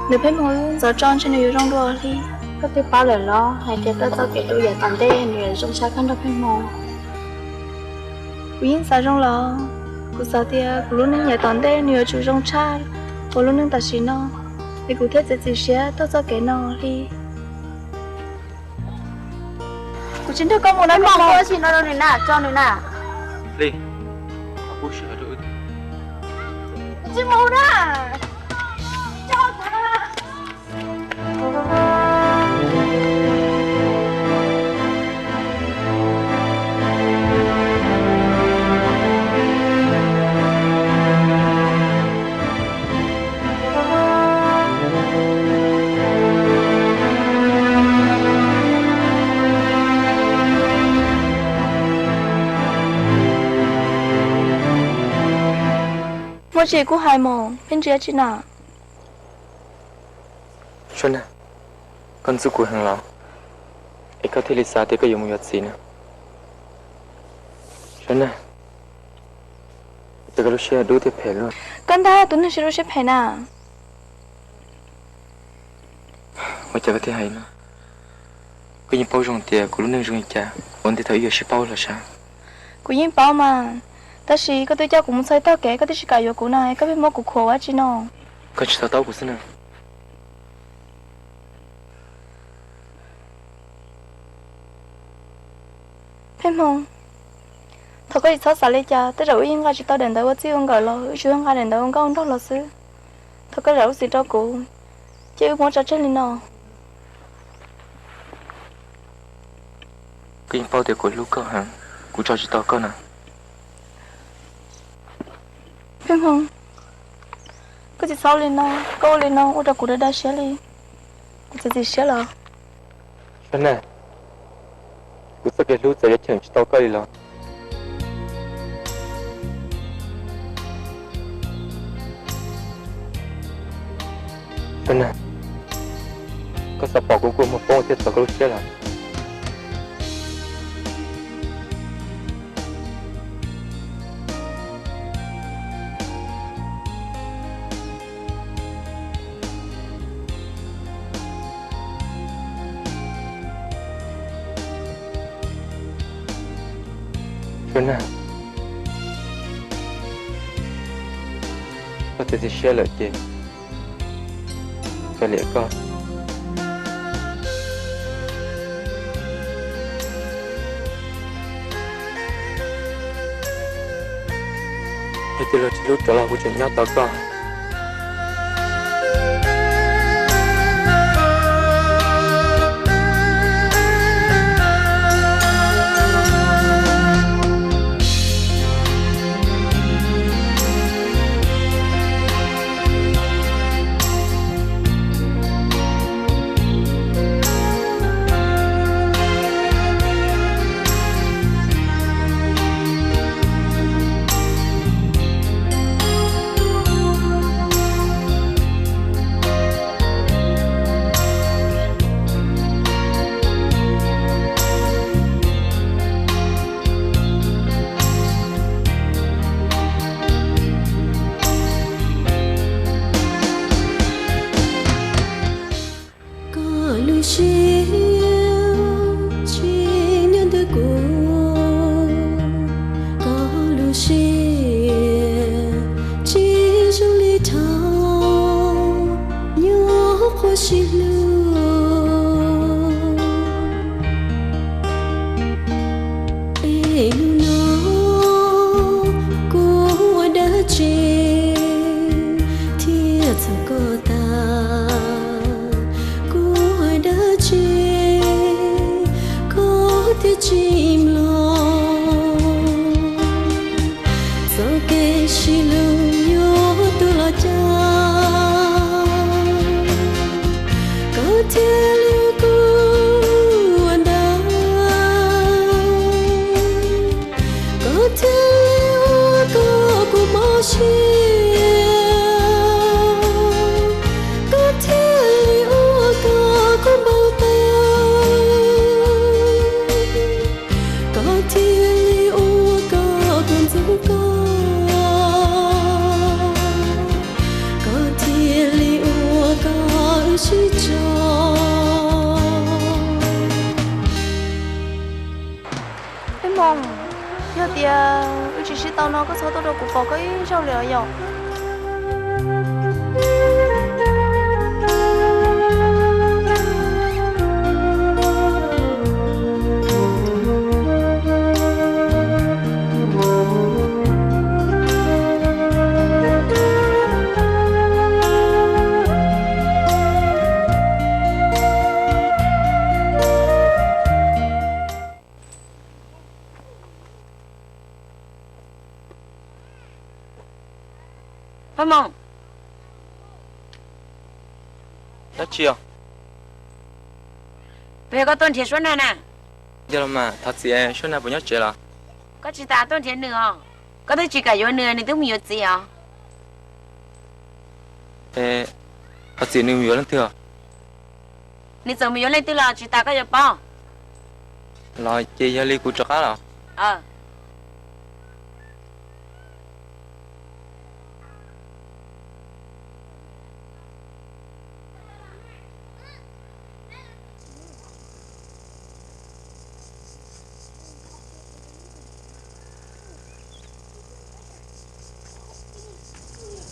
ntawm pheej hmoov wb ntxov tso ntshe nws yuav zoo dua hli. Koj twb paub lawm los hais tias koj txoj kev hlub yav tom ntej nws yuav zoo tshaj koj nrog pheej hmoov? Kuv yeej xav zoo los, kuv xav tias kuv lub neej yav tom ntej nws yuav tsum zoo tshaj kuv lub neej tam sim no, es kuv thiaj txiav txim siab tuaj txoj kev no hli. Kuv tsis nrog koj mus na, koj mus tsis no rau nws na, tso nws na. Hli, kuv sij hawm rau wb. Tsis mus na. Muaj tsis kuj hais mus, pheej ntsia tsis na. Suab na, koj ntxub kuv heev los, es koj thiaj li xav tias koj yuav mus yuav txiv na? Suab na, cas koj lub siab dub thiab phem luaj? Koj ntag tus neeg siab dub siab phem na. Ua cas koj thiaj hais no? Koj yeej paub zoo tias kuv lub neej zoo li cas, ua ntej thaum ib yuav sib paub los sav. Kuv yeej paub mas, tab sis koj twb coj kuv mus txog ib tog kev koj twb tsis kam yuav kuv na, koj pheej muab kuv khuam ua dab tsi no? Koj tsis to taub kuv xwb na. Pheej Hmoo, thov koj tsis txhob xav li cas, tej zaum wb yeej nqa tsis tau daim ntawv ua txij ua nkawm los wb tsuas yog nqa daim ntawv ua nkauj ua nraug los xwb. Thov koj zam lub txim rau kuv, cia wb muab tso tseg li no. Koj yeej paub tias kuv hlub koj heev, kuv tso tsis tau koj na. Pheej Hmoo, koj tsis txhob ua li no, koj ua li no ua rau kuv da da siab li, kuv txiav txim siab lawm. Suab Nag, kuv txoj kev hlub txawm yuav cheem tsis tau koj li los, Suab Nag, koj xav pom kuv kua muag poob thiab txog koj lub siab los? Suab Nag, koj txiav txim siab lawm ces kav liam koj. Yog tias luag tsis hlub rov los kuv tseem nyob tos koj. Koj lub siab tsis nyob ntawm kuv, koj lub siab tsis zoo li dhau, nyob qhuav sib hlub. Es hnub no kuv ua dab tsi thiaj txhaum koj tag? Kuv ua dab tsi koj thiaj tsis mloog? Txoj kev sib hlub yuav tu los cas, koj thiaj li ua kuv ua ntawd, koj thiaj li ua kom kuv mob siab, koj thiaj li ua kom kuv npau taws, koj thiaj li ua kom kuv ntxub koj, koj thiaj li ua kom wb sib tso. Peb Hmoo, yog tias wb tsis sib tau no koj txhob tuaj rau kuv pom koj ib zaug li os yom. Peb Hmoo, dab tsi os? Puas yog koj tuaj nrhiav Suab Nag na? Yog los mas, thov txim, Suab Nag puas nyob tsev los? Koj tsis tas tuaj nrhiav nws os? Koj twb tsis kam yuav nws, nws twb mus yuav txiv os. Thov txim, nws mus yuav leej twg os? Nws txawm mus yuav leej twg los tsis tas koj yuav paub. Los ces yog li kuv rov qab los.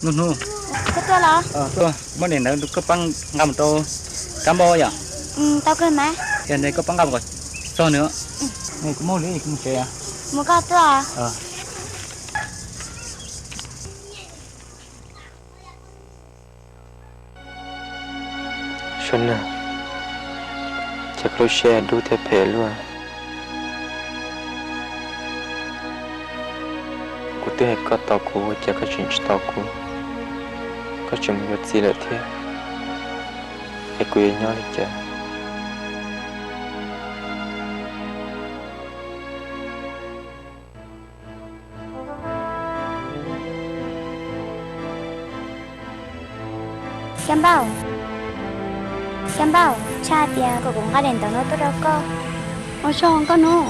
Nub hnub. Koj tuaj los? Tuaj, muab daim ntawv koj pab nqa mus rau kab npauj yom. Tau kawg mas. Yog ntawd koj pab nqa mus kom txog nws. Kuv muaj lwm kuv mus tsev. Mus koj tuaj. Sua Nag, cas koj lub siab dub thiab phem luaj. Kuv twb hais koj tos kuv ua cas koj tseem tsis tos kuv, koj tseem mus yuav txiv lawm thiab, es kuv yuav nyob li cas? Xya Npauj, Xya Npauj, tshaj tias kom kuv nqa daim ntawv no tuaj rau koj. Ua tsaug koj hnub.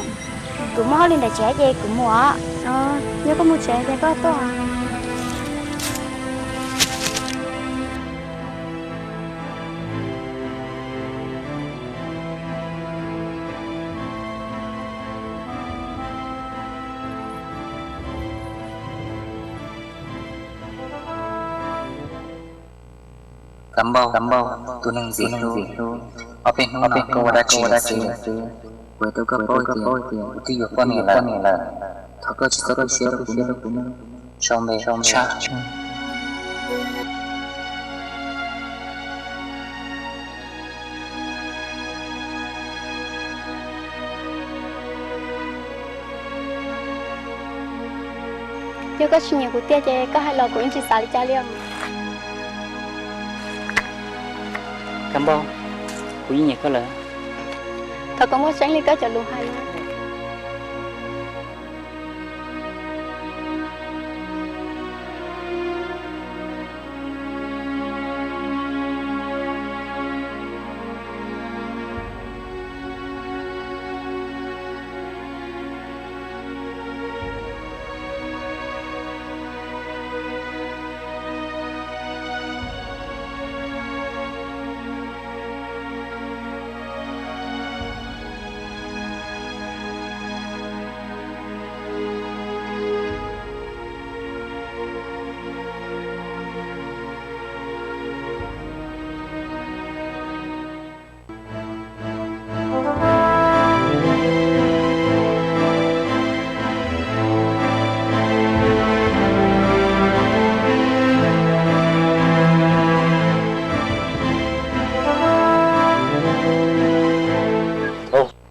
Kuv muaj hauj lwm ntawm tsev ces kuv mus os. Yog koj mus tsev ces koj tuaj. Xya Npauj, Xya Npauj, tus neeg ntxim hlub, ob peb hnub no koj ua dab tsi lawm xwb? Kuv hais rau koj paub tias kuv twb yuav poj niam lawm. Thov koj tsis txhob tu siab rau kuv nawb. Sau npe Tshaj. Yog koj tsis nyiam kuv tiag ces koj hais los kuv yeej tsis xav li cas li os. Xya Npauj, kuv yeej nyiam koj lawm. Thov kom muaj tseeb li koj cov lus hais na.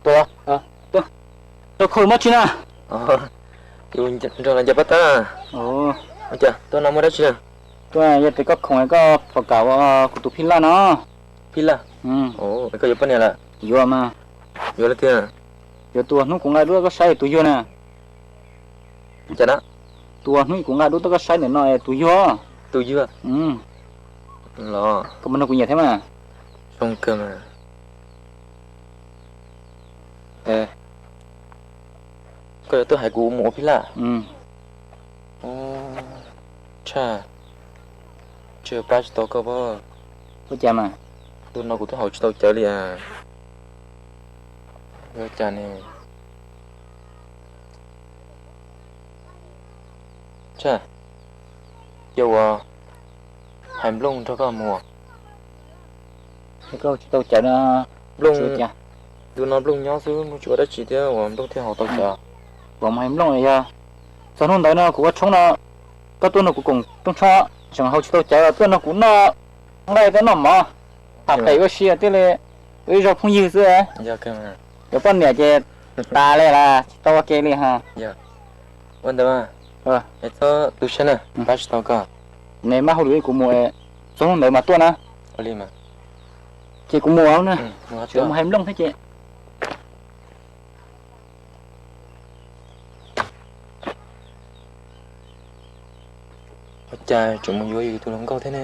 Tuaj, tuaj, tuaj, khau muab tsi na. Yus nrog los ncaws paj tab. Ua cas tuaj no muaj dab tsi na? Tuaj yog tias koj khoom koj puas kam ua kuv tus phij laj no. Phij laj? Koj yuav poj niam lawm? Yuav mas. Yuav lawm tiag. Yuav tus hnub kuv nqa duab koj saib tus yuag na. Cas na? Tus hnub kuv nqa duab koj saib ntawm no tus yuag. Tus yuag? Los koj puas nrog kuv nyiam thiab mas? Zoo kawg mas. Koj yuav tuaj hais kuv mus ua phij laj? Tshaj, tsis pab tsis tau koj pob. Ua cas mas? Tus no kuv twb haus tsis tau cawv li as. Ua cas ne? Tshaj, cia ua hais nplooj nrog koj mus. Koj tsis tau cawv no. Nplooj, tus no nplooj nyob xwb, nplooj tsis ua dab tsi thiab uas nplooj thiaj haus tau cawv. Kuv mus hais nplooj yog txog hnub ntawd no kuv ua tshoob no, koj tuaj nrog kuv koom rooj tsho, tseem haus tsis tau cawv los tuaj nrog kuv noj nqaij thiab noj mov, tham pem ua si thiaj li ua ib zaug phooj ywg xwb. Yuav poj niam ces tas li las, tsis tau ua ke li ho. Ua ntawd, txhob tu siab na, pab tsis tau koj. Nws maj hauj lwm kuv mus, txog hnub ntawd mas tuaj na. Ces kuv mus na, mus hais nplooj thiab ces. Ua cas tseem mus yuav yus tus hluas nkauj thiab ne?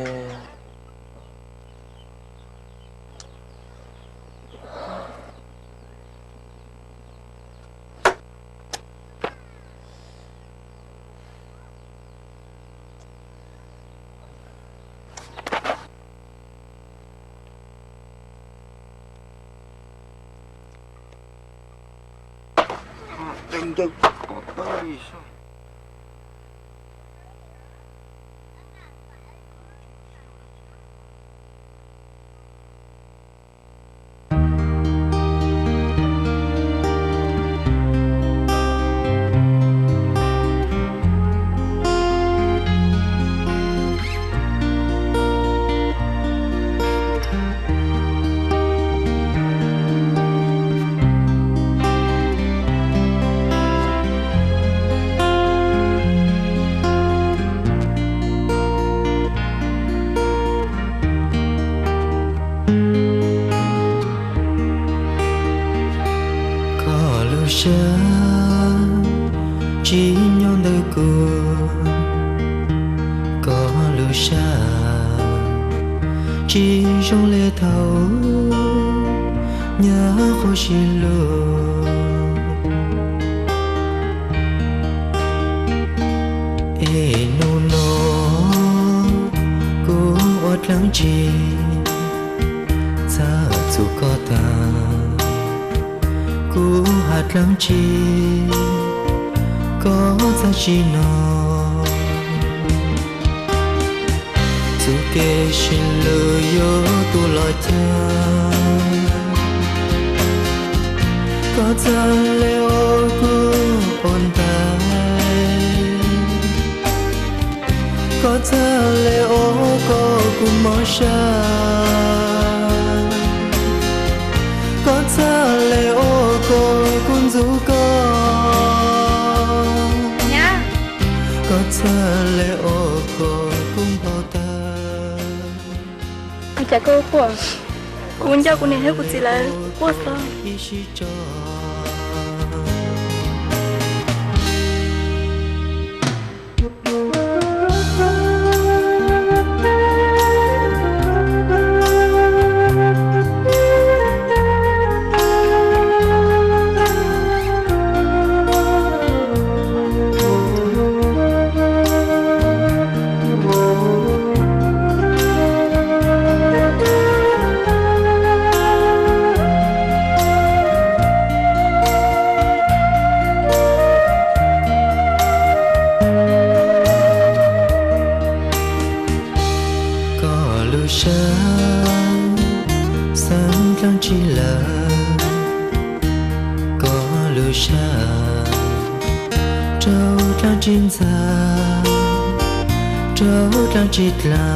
Tsis zoo li thaum nyab qhuab sib hlub. Es hnub no kuv ua dlaab tsi txhaj txug koj tag, kuv has dlaab tsi koj txhaj tsis hnov. Txuj kev sib hlub yuav tu los caag, koj txhaj le ua kuv poj ntxoog, koj txhaj le ua koj kuv mob sab, koj txhaj le ua koj kuv ntxub koj, koj txhaj le ua koj kuv npau tawg. Ua cas koj quaj? Kuv nco kuv niam thiab kuv txiv lawv quaj xwb. Koj lub sab xeeb dlaab tsi lawm, koj lub sab raug dlaab tsi ntxag, raug dlaab tsi dlaag.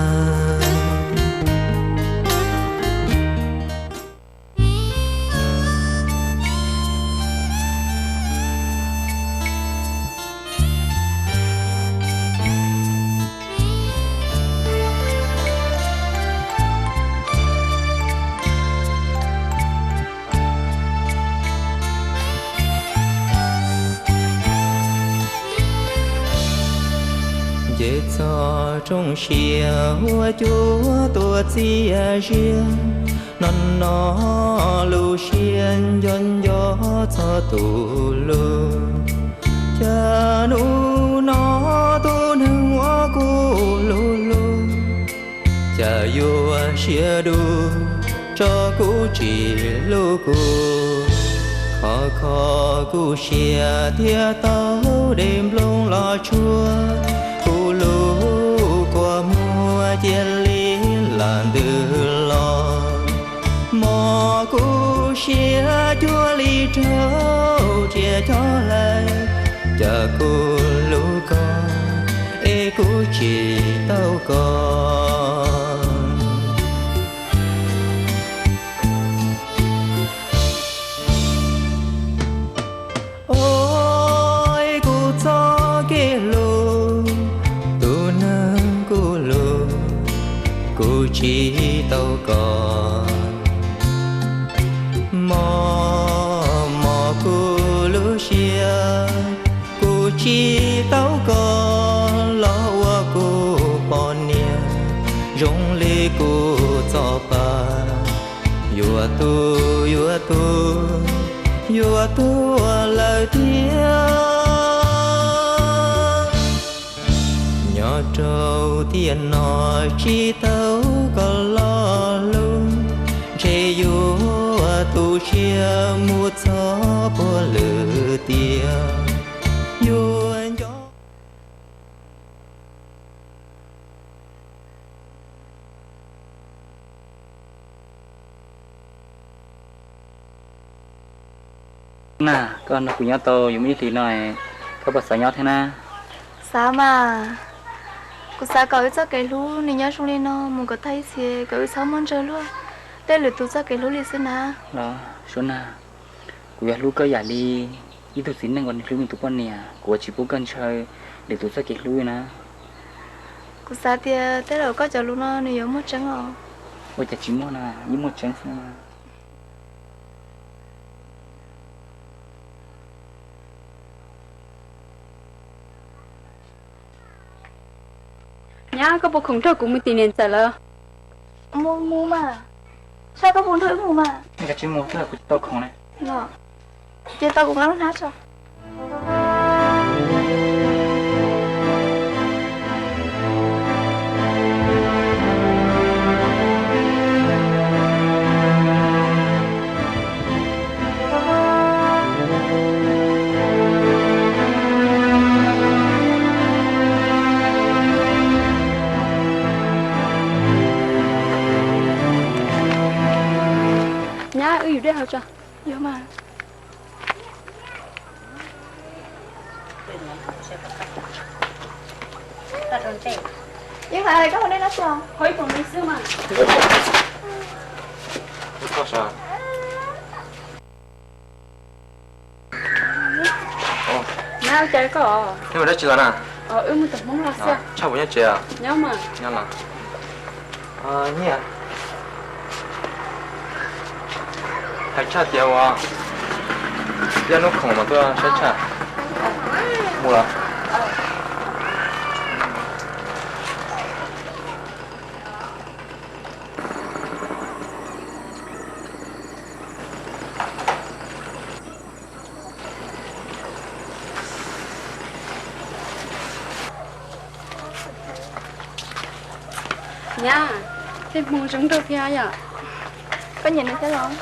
Nce txog rooj siab huab cua tuaj txias zias, no no lub siab nco nco txog tus hlub. Cas hnub no tus neeg uas kuv hlub hlub, cas yuav siab dub tso kuv tsis hlub kuv. Khov kho kuv siab thiaj tau dej nplooj los tsuag, kuv lub kua muag cia li lam ntws los. Mog kuv siab cuag li raug tsia chob hlawv, cas kuv hlub koj es kuv tsis tau koj. Ua kuv txoj kev hlub, tus neeg kuv hlub, kuv tsis tau koj. Mog mog kuv lub siab, kuv tsis tau koj los ua kuv poj niam, zoo li kuv txoj pag yuav tu, yuav tu, yuav tuag lawm thiab. Nyob rau tiam no tsis tau koj los hlub, ntshe yuav tu siab mus txog puag lwm tiam. Yuav nco Na, koj nrog kuv nyob tau yuav muaj ib hlis no, koj puas xav nyob thiab na? Xav mas, kuv xav kom wb txoj kev hlub nws nyob zoo li no mus kom tag ib txhis, kom wb txhob muaj ntsawg luag tej lwm tus txoj kev hlub li xwb na. Los Suav na, kuv yuav hlub koj yam li ib tug txiv neej uas nws hlub nws tus poj niam, kuv yuav tsis pub koj ntshaw lwm tus txoj kev hlub na. Kuv xav tias tej zaum koj cov lus no nws yuav muaj tseeb os. Ua cas tsis muaj na, yeej muaj tseeb xwb. Nyab, koj puas khoom nrog kuv mus tim niam ntxawm lawv? Mus mus mas, sab koj puas nrog wb mus mas? Koj tsis mus thiab kuv tsis tau khoom ne. Los, ces tau kuv nqa lub hnab tso. Nyab, wb yus dej hauv tso. Yog mas. Yeej Lais, koj hau dej no tso. Hau ib poom li xwb mas. Nyab, ua cas koj? Wb mus dab tsi los na? Wb mus tom Hmoob los xwb. Tshaj puas nyob tsev? Nyob mas. Nyob los. Nyiaj, hais tshaj tias ua ib hnub khoom mas tuaj saib tshaj. Mus los. Nyab, tej hmoo zoo nraug thiab yom. Koj nyiam nws thiab los?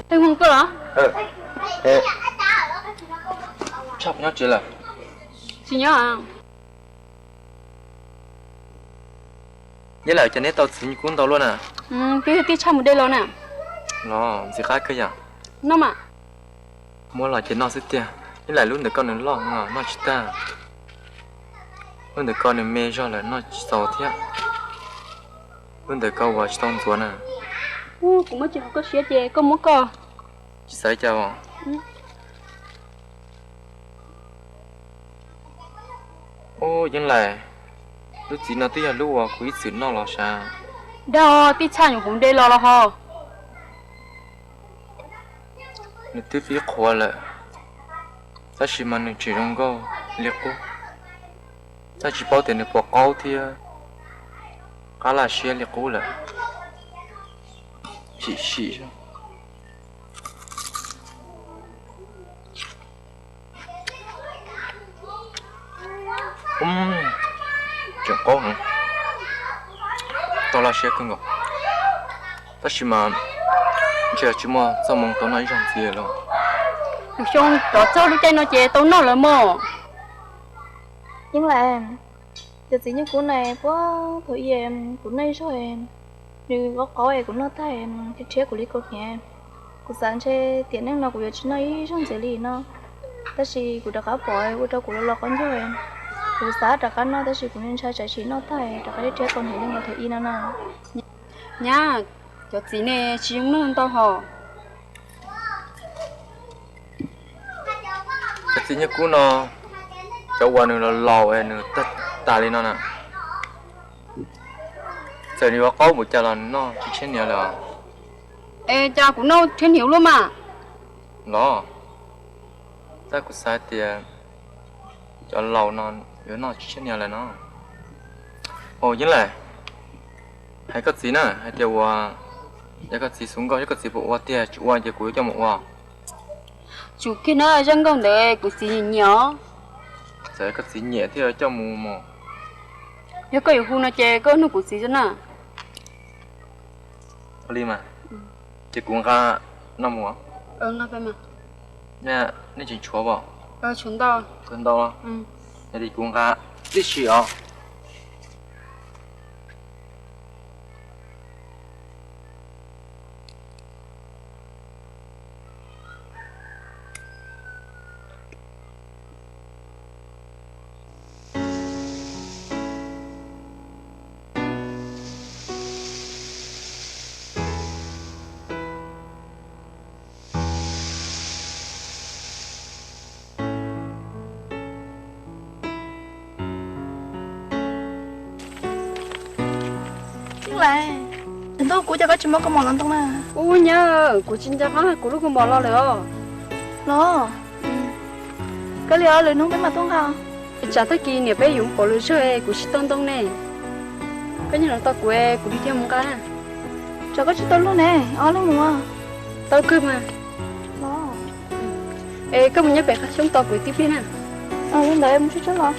Tej hmoo tuaj los? Tshaj puas nyob tsev lawm? Tsis nyob. Yeej Lais, cas neb tau txiv Nyiaj Kub ntau luaj na? Twb yog tij Tshaj mus de los na. Los ntxim qab kawg yom. Noj mas. Muab los ces noj xwb tiag. Yeej Lais, lub ntawm koj nws loj no noj tsis tag. Lub ntawm koj nws me zog lawm noj tsis txaus thiab. Lub ntawm koj uas tsis tau ntxuav na. Kuv muab tsis haum koj siab ces koj muab koj. Tsis xav cas os. Ub, Yeej Lais, lub txiv no twb yog lub uas kuv ib txwm noj los sav. Dag, tij Tshaj nyuam qhuav de los los ho. Nws twb fib qhuav lawm, tab sis mas nws tseem zoo nkauj li qub. Tab tsis paub tias nws puas qaub thiab qab laj siab li qub lawm. Sim sim. Tseem qaub heev, tau laj siab kawg nkaus. Tab sis mas ntshe tsis muaj txoj hmoo tau noj ib zaug ntxiv lawm. Tus xyoo rov txog lub caij no ces tau noj lawm mog. Yeej Lais, cov txiv Nyiaj Kub na, puag thaum ub kuv noj ib zaug, nws qaub qaub es kuv noj tag, rhiab kuv li kaum hniav. Kuv xav ntshe tiam neej no kuv yuav tsis noj ib zaug ntxiv li no, tab sis kuv rov qab pom ua rau kuv los los qaub ncaug. Kuv xav rov qab noj tab sis kuv ntshai tsam sim noj tag rov qab rhiab kaum hniav li nkaus thaum ub no na. Nyab, cov txiv ne tsis zoo noj ntau hos. Cov txiv Nyiaj Kub no, cov uas nws laus laus es nws tawg tas li no na, txawm nws yuav qaub npaum cas los nws noj tsis tshiab hniav lawm. Es cas kuv noj tshiab hniav luaj mas? Los, tab kuv xav tias cov laus no yuav noj tsis tshiab hniav lawm no. Au, Yeej Lais, hais koj txiv na, hais tias ua, yog koj txiv xub nkauj, yog koj txiv puas ua tiag, tsis ua ces kuv yuav coj mus ua. Tsum kiag na, zaj nkauj ntawd kuv txiv nyiam os. Txawm koj txiv nyiam thiaj coj mus mos. Yog koj yuav hu no ces koj nug kuv txiv xwb na. Ua li mas, ces kuv nqa no mus. Nej tseem tshuav os? Tshuav ntau. Yog li kuv nqa tib si os. Yeej Lais, Tub, kuv cas koj tsis muab kaus mom los ntoo na? Ub nyab, kuv tsis nco qab kuv lub kaus mom los lawm os. Los, koj li os, lwm hnub peb mam tuaj nqa. Tsam tag kis niam peb yuav mus pauv lawv zog es kuv tsis tau ntoo ne. Koj nyob no tos kuv, kuv li thiaj mus nqa. Tsam koj tsis tau luaj ne, ob leeg mus. Tau kawg mas. Es koj mus nyob pem qab xyoob tos kuv tib pliag na. Li ntawd mus tsuag tsuag los.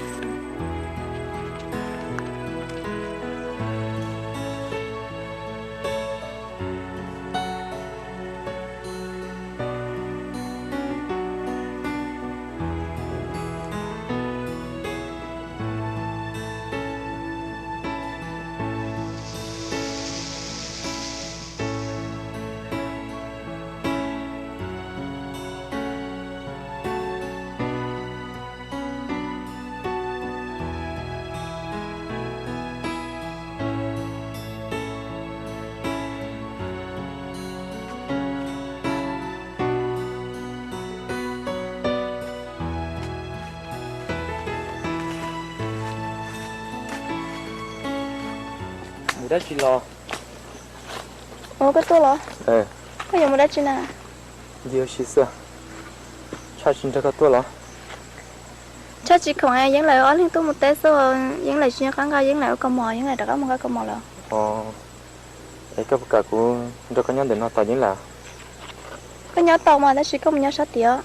Mus dab tsi los? Ua koj tuaj los? Koj yuav mus dab tsi na? Ncig ua si xwb, Tshaj tsis nrog koj tuaj los? Tshaj tsis khoom, Yeeb lawv ob leeg tuaj mus teb xwb, Yeeb lawv tsis nco qab nqa, Yeeb lawv ua kaus mom, Yeeb lawv rov qab mus nqa kaus mom lawm. Es koj puas kam kuv nrog koj nyob ntawm no tos Yeeb lawm? Koj nyob tau mas, tab sis koj mus nyob sab tid.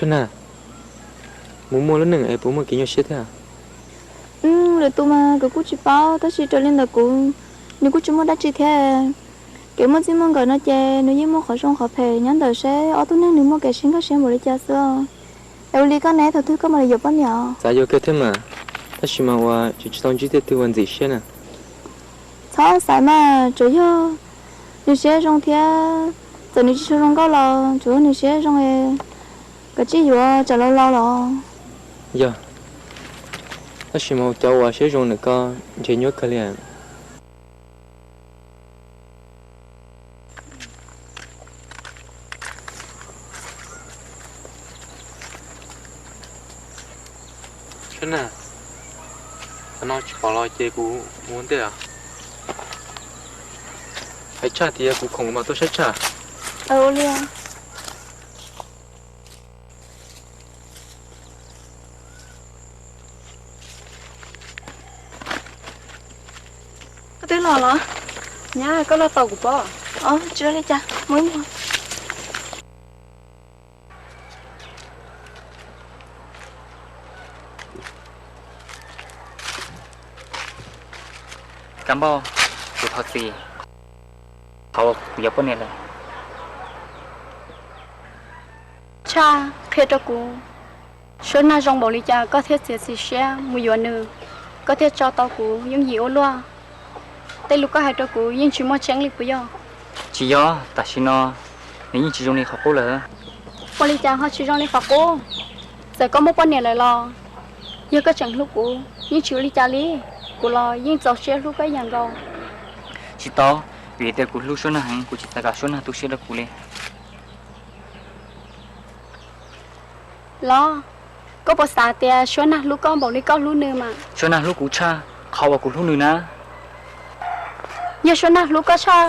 Sab Nag, mus muaj lub neej es puas muaj kev nyuaj siab thiab? Lwm tus mas kuv kuj tsis paub, tab sis raws li ntawm kuv, nws kuj tsis muaj dab tsi thiab. Kev muaj txij muaj nkawm no ces nws yeej muaj qhov zoo qhov phem nyob ntawm seb ob tug neeg nws muaj kev sib nkag siab npaum li cas xwb. Es ua li koj ne, thaum twg koj mam li yuav poj niam? Xav yuav kawg thiab mas, tab sis mas ua tsis tau ntsib tej tug uas ntxim siab na. Txhob xav mas, tsuas yog nws siab zoo thiab, txawm nws tsis tshua zoo nkauj los tsuas yog nws siab zoo, kav tsij yuav tsam laus laus los. Yog, tab sis mas cov uas siab zoo ntawm koj ntshe nyuaj kawg li. Sab Nag, qhov no tsis pom los ces kuv mus ua ntej os. Hais Tshaj tias kuv khoom mas tuaj saib Tshaj. Ua li. Koj twb los los? Nyab, koj los tos kuv pob? Tsis ua li cas, mus ib mus. Kab Npauj, kuv thov txim, qhov uas kuv yuav poj niam lawm. Tshaj, qhia rau kuv, Suab Nag zoo npaum li cas koj thiaj txiav txim siab mus yuav nws, koj thiaj tso tau kuv yooj yim ua luaj? Tej lus koj hais rau kuv yeej tsis muaj tseeb li puas yog? Tsis yog, tam sim no nws yeej tsis zoo li qhov qub lawm. Ua li cas ho tsis zoo li qhov qub? Txawm koj muaj poj niam lawm los yog koj tseem hlub kuv yeej tsis ua li cas li. Kuv los yeej txaus siab hlub koj ib yam nkaus. Tsis tau, vim tias kuv hlub Suab Nag heev, kuv tsis xav kom Suab Nag tu siab rau kuv li. Los, koj puas xav tias Suab Nag hlub koj npaum li koj hlub nws mas? Suab Nag hlub kuv tshaj qhov uas kuv hlub nws na. Yog Suab Nag hlub koj tshaj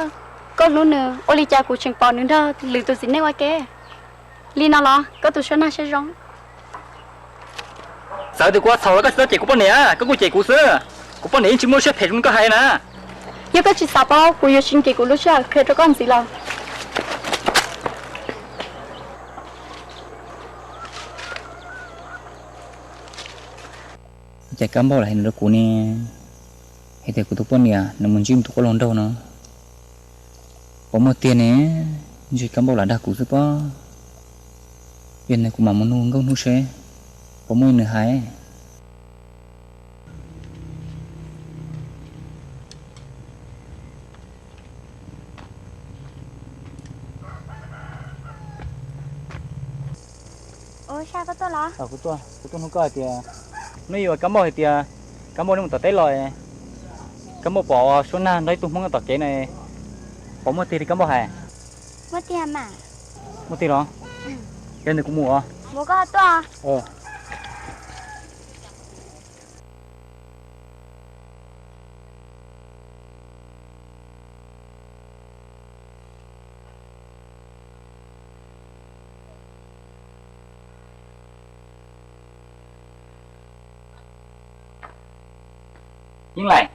koj hlub nws, ua li cas kuv tseem pom nws nrog lwm tus txiv neej ua ke? Li no los koj tus Suab Nag siab zoo? Txawm tias kuv ua txhaum los koj tsis tau cem kuv poj niam, koj kuj cem kuv xwb. Kuv poj niam yeej tsis muaj lub siab phem zoo li koj hais na. Yog koj tsis xav paub, kuv yuav tsis nkim kuv lub sij hawm qhia rau koj ntxiv lawm. Cas Kab Npauj lam hais no rau kuv ne, hais tias kuv tus poj niam nws mus ntsib tus quab laug nraug no, puas muaj tiag ne? Ntshe Kab Npauj lam dag kuv xwb pob. Yog nws kuv mam mus nug nkauj hnub seb puas muaj li nws hais. Kuv tuaj, kuv tuaj hnub koj hais tias, hnub yuav Kab Npauj hais tias, Kab Npauj nej mus tom teb los, Koj muaj pom Suab Nag nrog ib tug Hmoob tom kev na, pom muaj tiag li koj npauj hais? Muaj tiag mas. Muaj tiag los? Yog ntawd kuv mus os. Mus koj tuaj. Yeej Laim,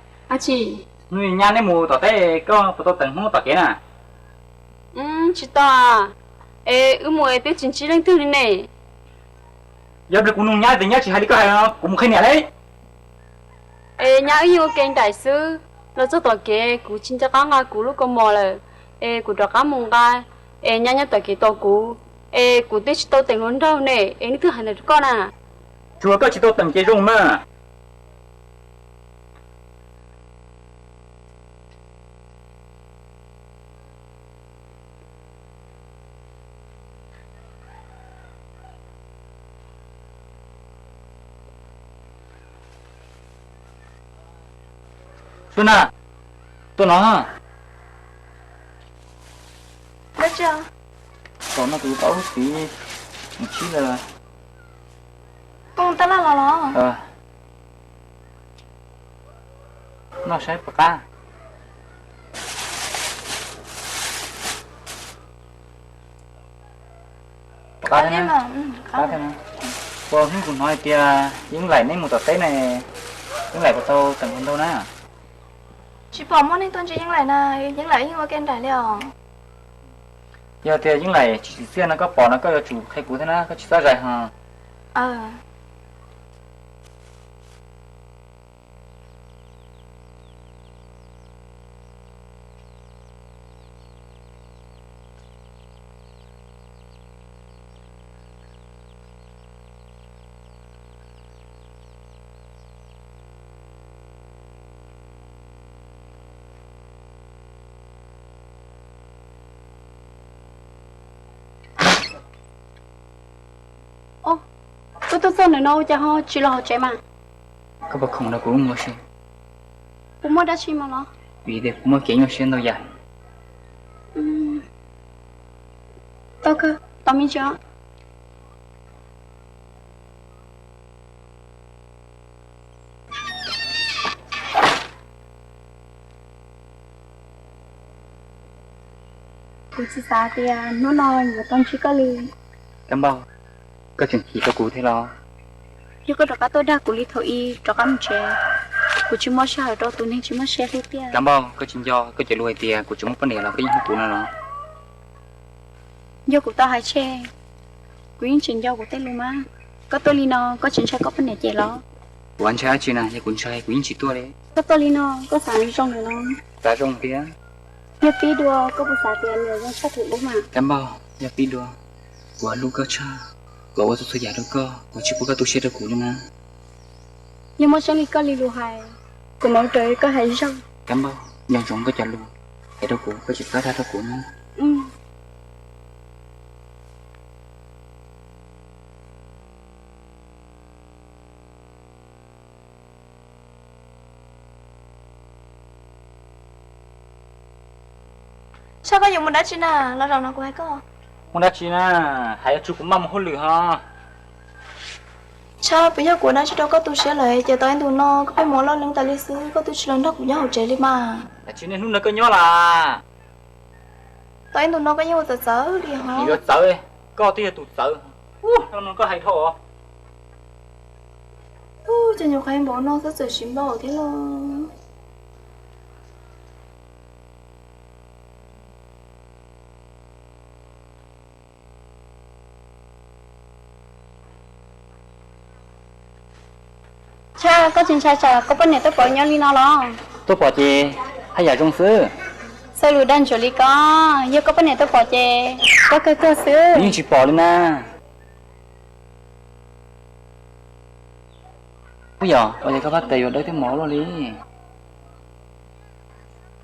hnub nyab neb mus tom teb koj puas tau teem Hmoob tom kev na? Tsis tau, es wb mus es twb tsis ntsib leej twg li ne. Yog li kuv nug nyab tias nyab tsis hais li koj hais no kuv mus qhia niam li. Es nyab wb yeej ua ke nraim xwb, los txog tom kev kuv tsis nco qab nqa kuv lub kaus mom lawm, es kuv rov qab mus nqa, es nyab nyob tom kev tos kuv, es kuv twb tsis tau teem hluas nraug ne, es leej twg hais ntawd rau koj na? Tsuas koj tsis tau teem ces zoo na. Suab Nag, tuaj no. Tom no kuv paub txiv mus tshib lawm. Koj mus taj laj los los? Noj saib puas qab. Puas qab thiab na? Puas hnub kuv hnov hais tias Yeej Laim neb mus tom teb ne, Yeej Laim puas tau teem hluas nraug na? Tsis pom muaj neeg tuaj ntsib Yeej Laim na, Yeej Laim yeej ua ke nraim li os. Yog tias Yeej Laim tsis tsim txiaj no koj pom no koj yuav tsum qhia kuv thiab na, koj tsis txhob zais ho. Koj tuaj txog ntawm no ua cas ho tsis los hauv tsev mas? Koj puas khoom nrog kuv mus ua si? Kuv muaj dab tsi mas los? Vim tias kuv muaj kev nyuaj siab ntau yam. Tau kawg, tos me ntsis os. Kuv tsis xav tias hnub no yuav tau ntsib koj li. Kab Npauj, koj tseem chim rau kuv thiab los? Yog koj rov qab tuaj dag kuv li thaum ub rov qab mus tsev, kuv tsis muaj sij hawm rau tus neeg tsis muaj siab hlub tiag. Kab Npauj, koj tsis nco koj cov lus hais tias kuv tseem muaj poj niam los koj yeej hlub kuv no los? Yog kuv tau hais tseg, kuv yeej tseem nco kuv tej lus mas. Koj tuaj li no koj tsis ntshai koj poj niam cem los? Kuv ntshai dab tsi na, yog kuv ntshai kuv yeej tsis tuaj li. Koj tuaj li no koj xav zoo lawm los? Xav zoo tiag. Yog pib dua koj puas xav tias nws zoo tshaj thaum ub mas? Kab Npauj, yog pib dua, kuv hlub koj tshaj, kuv ua txhua txhua yam rau koj, kuv tsis pub koj tu siab rau kuv li na. Yog muaj tseeb li koj li lus hais, kuv mam li raws li koj hais zog. Kab Npauj, nco ntsoov koj cov lus hais rau kuv, koj tsis txhob dag rau kuv na. Tshaj, koj yuav mus dab tsi na? Los zaum no kuv hais koj. Muaj dab tsi na? Hais yuav tsum kuv maj mus hauj lwm ho. Tshaj, puas yog kuv ua dab tsi rau koj tu siab lawm ces tau ib ntus no koj pheej mus ua loj leeb tas li xwb, koj twb tsis los nrog kuv nyob hauv tsev li mas. Dab tsi niaj hnub nrog koj nyob las? Tau ib ntus no koj yeej ua txawv txawv li ho. Yuav txawv, koj twb yog tus txawv. Ub, no koj hais dhau os. Ub, cas nyuam qhuav npaum no xwb txawm siv npaum thiab los. Tshaj, koj tsis ntshai tsam koj poj niam tuaj pom nyob li no los? Tuaj pom ces haj yam zoo xwb. Txawj lus dag ntsuav li koj, yog koj poj niam tuaj pom ces koj kawg kawg xwb. Yeej tsis pom li na. Ub yog, ua cas koj pab tes yuav dawb thiab mos luaj li?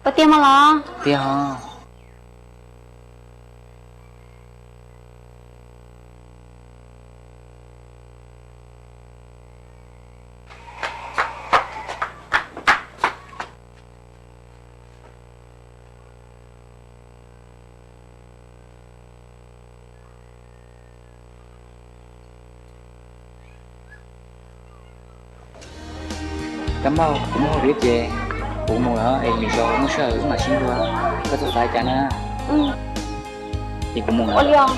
Ua tiag mas los? Tiag os. Kab Npauj, kuv muaj hauj lwm ces kuv mus lawm, es lwm zaus muaj sij hawm wb mam sib ntsib dua. Koj txhob xav cas na. Ces kuv mus lawm.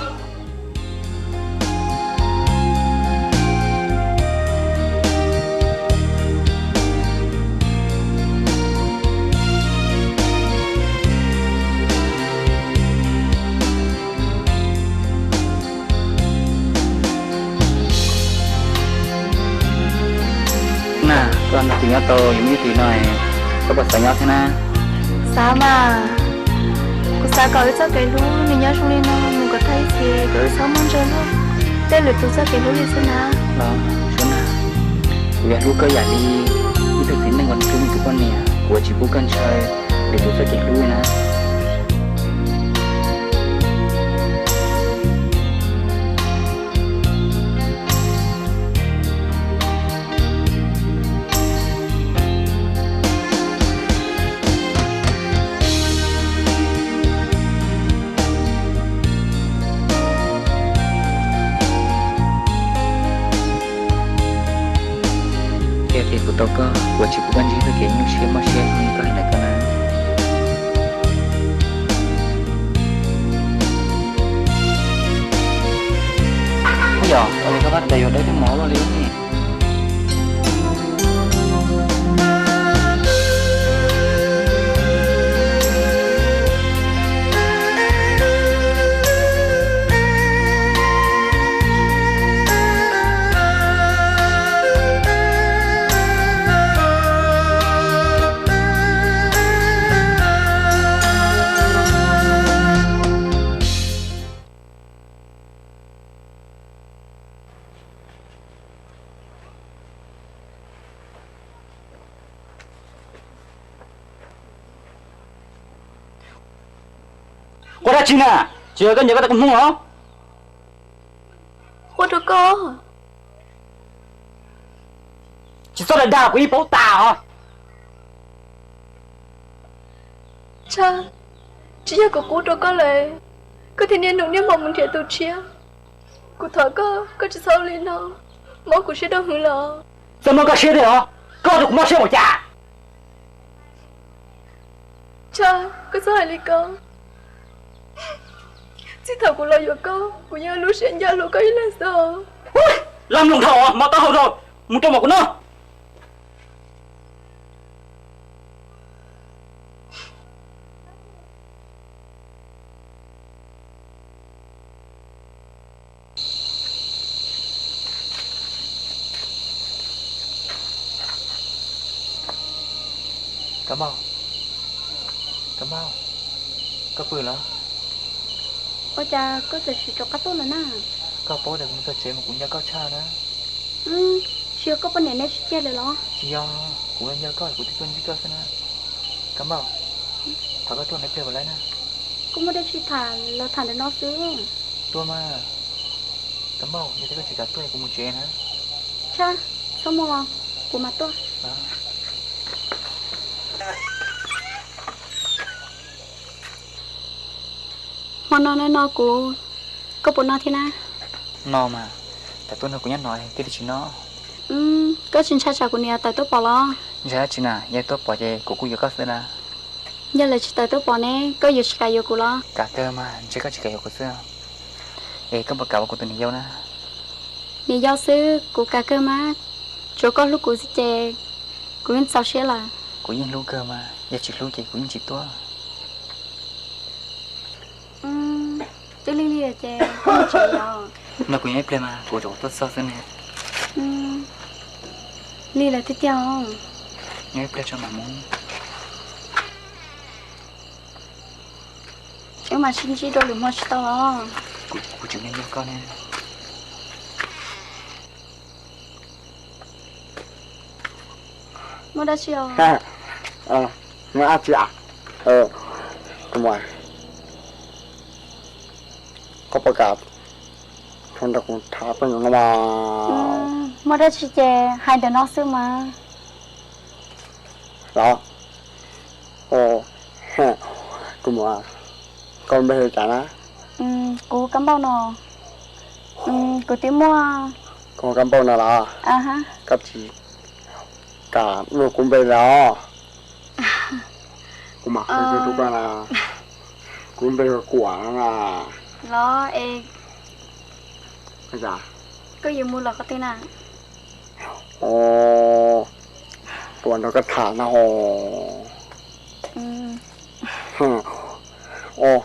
Na, koj nrog kuv nyob tau yuav muaj ib hlis no, koj puas xav nyob thiab na? Xav mas, kuv xav kom wb txoj kev hlub nws nyob zoo li no mus kom tag ib txhis, kom wb txhob muaj ntsa luaj, tej lwm tus txoj kev hlub li xwb na. Los, Suab na, kuv yuav hlub koj yam li ib tug txiv neej uas nws hlub nws tus poj niam, kuv yuav tsis pub koj ntshaw lwm tus txoj kev hlub li na. Yog tias kuv tau koj, kuv tsis pub koj ntsib txoj kev nyuaj siab mob siab li koj hais ntawd koj na. Yog, ua li koj tab tes yuav dawb thiab mos luaj li ne. Quaj dab tsi na? Tsis yog koj nyiam koj tau kua Hmoob los? Quaj rau koj. Tsis txhob dag dag kuv ib paub tas os. Tshaj, tsis yog kuv qub rau koj lawm, koj thiaj niaj hnub niaj hmo mus nrhiav tus tshiab. Kuv thov koj, koj tsis txhob ua li no, mob kuv siab dua hwv los. Txawm mob koj siab thiab os, koj ua rau kuv mob siab npaum cas? Tshaj, koj txhob hais li ko. Txij thaum kuv los yuav koj, kuv yeej lub siab ncaj hlub koj ib leeg xwb. Laj mloog dhau, mob taub hau dhau, mus rau mas kuv noj. Kab Npauj, Kab Npauj, koj pw los? Ua cas koj txawm sim rov qab tuaj lawm na? Koj paub tias kuv mus txog tsev mas kuv nco koj tshaj na. Tsis yog koj poj niam nej tsis ceg lawm los? Tsis yog, kuv nco koj kuv thiaj tuaj ntsib koj xwb na. Kab Npauj, thov koj tuaj no ib pliag puas laib na? Koj muaj dab tsi tham los tham ntawm no xwb. Tuaj mas. Kab Npauj, yog tias koj tsis kam tuaj kuv mus tsev na. Tshaj, txhob mus, kuv mam tuaj. Hmo no no kuv, koj puas noj thiab na? Noj mas, tawm tuaj nrog kuv nyob no thiaj li tsis noj. Koj tsis ntshai tsam kuv niam tawm tuaj pom los? Ntshai dab tsi na, yog tuaj pom ces kuv kuj yuav koj xwb na. Yog lawv tsis tawm tuaj pom ne, koj yuav tsis kam yuav kuv los? Kam kawg mas, ntshe koj tsis kam yuav kuv xwb. Es koj puas kam ua kuv tus niam yau na? Niam yau xwb kuv kam kawg mas, tsuav koj hlub kuv xwb ces kuv yeej txaus siab lawm. Kuv yeej hlub kawg mas, yog tsis hlub ces kuv yeej tsis tuaj. Twb lig lig ces koj mus tsev os. No kuv nyob ib pliag mas kuv rov tuaj txog xwb ne. Lig lawm tiag tiag os. Nyob ib pliag tso mam mus. Wb mam sib ntsib dua lwm hmo tsis tau los? Kuv tseem nco nco koj ne. Muaj dab tsi os? Muaj dab tsi a? Koj puas kam nrog kuv tham poj niam no mas? Muaj dab tsi ces hais ntawm no xwb mas. Los, kuv mus, koj npe hu cas na? Kuv Kab Npauj no. Kuv twb muaj. Koj Kab Npauj no los? Koj tsis Kam muaj kuv npe los? Kuv mam hais rau koj na, kuv npe hu Kuam no na. Los es koj yuav mus los qhov twg na? Os, tuaj nrog koj tham no. Os,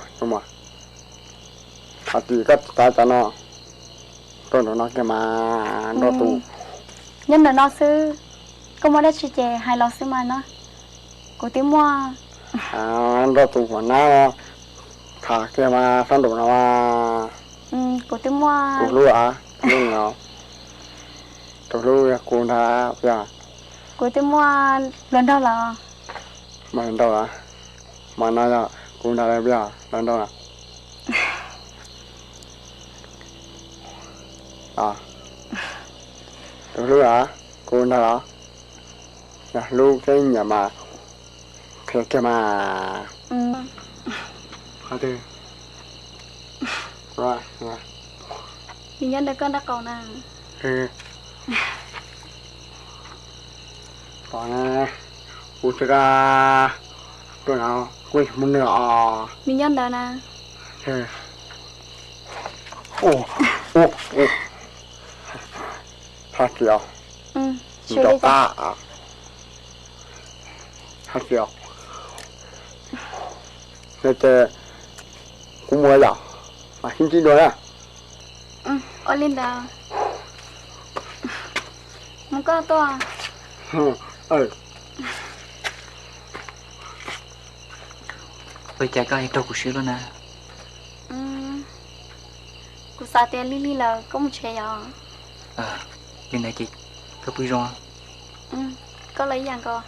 hais tias koj xav cov no, tuaj nraum no kiag mas nrog tus. Nyob ntawm no xwb, koj muaj dab tsi ces hais los xwb mas no. Kuv twb muaj, nrog tus huam nab no tham kiag mas sab nraum no mas. Kuv twb muaj. Tus hlub a, tus hlub no, tus hlub yog kuv ntag yog. Kuv twb muaj hluas nraug los. Muaj hluas nraug los? Mas no yog kuv ntag los yog hluas nraug no? Tus hlub los? Kuv ntag los? Yog hlub thiab nyiam mas qhia kiag mas. Qhov twg? Nws nyob ntawm koj nraub qaum na. Tom na, kuv tsis, tuaj no kuv mus nws os. Nws nyob ntawd na. Hais tias, nrov qab, hais tias, ces kuv mus yom, mam sib ntsib dua na. Ua li ntawd, mus koj tuaj. Ua cas koj hais raug kuv siab luaj na? Kuv xav tias lig lig lawm koj mus tsev yom. Li ntawd ces koj pw zoo. Koj los ib yam nkaus.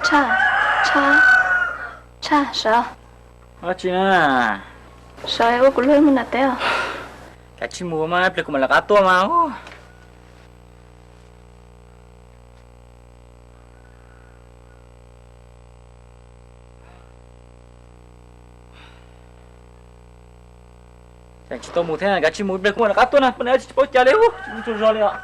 Tshaj, tshaj, tshaj, sawv. Dab tsi na? Sawv ua kuv luag mus nram teb os. Kav tsij mus mas, ib pliag kuv mam lawv qab tuaj mas. Tsis tau mus thiab, kav tsij mus, ib pliag kuv mam lawv qab tuaj na, tsis paub cas li, tsis tsaug zog li os.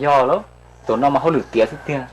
Yog lauj, tus no mas hauj lwm tiav xwb tiag.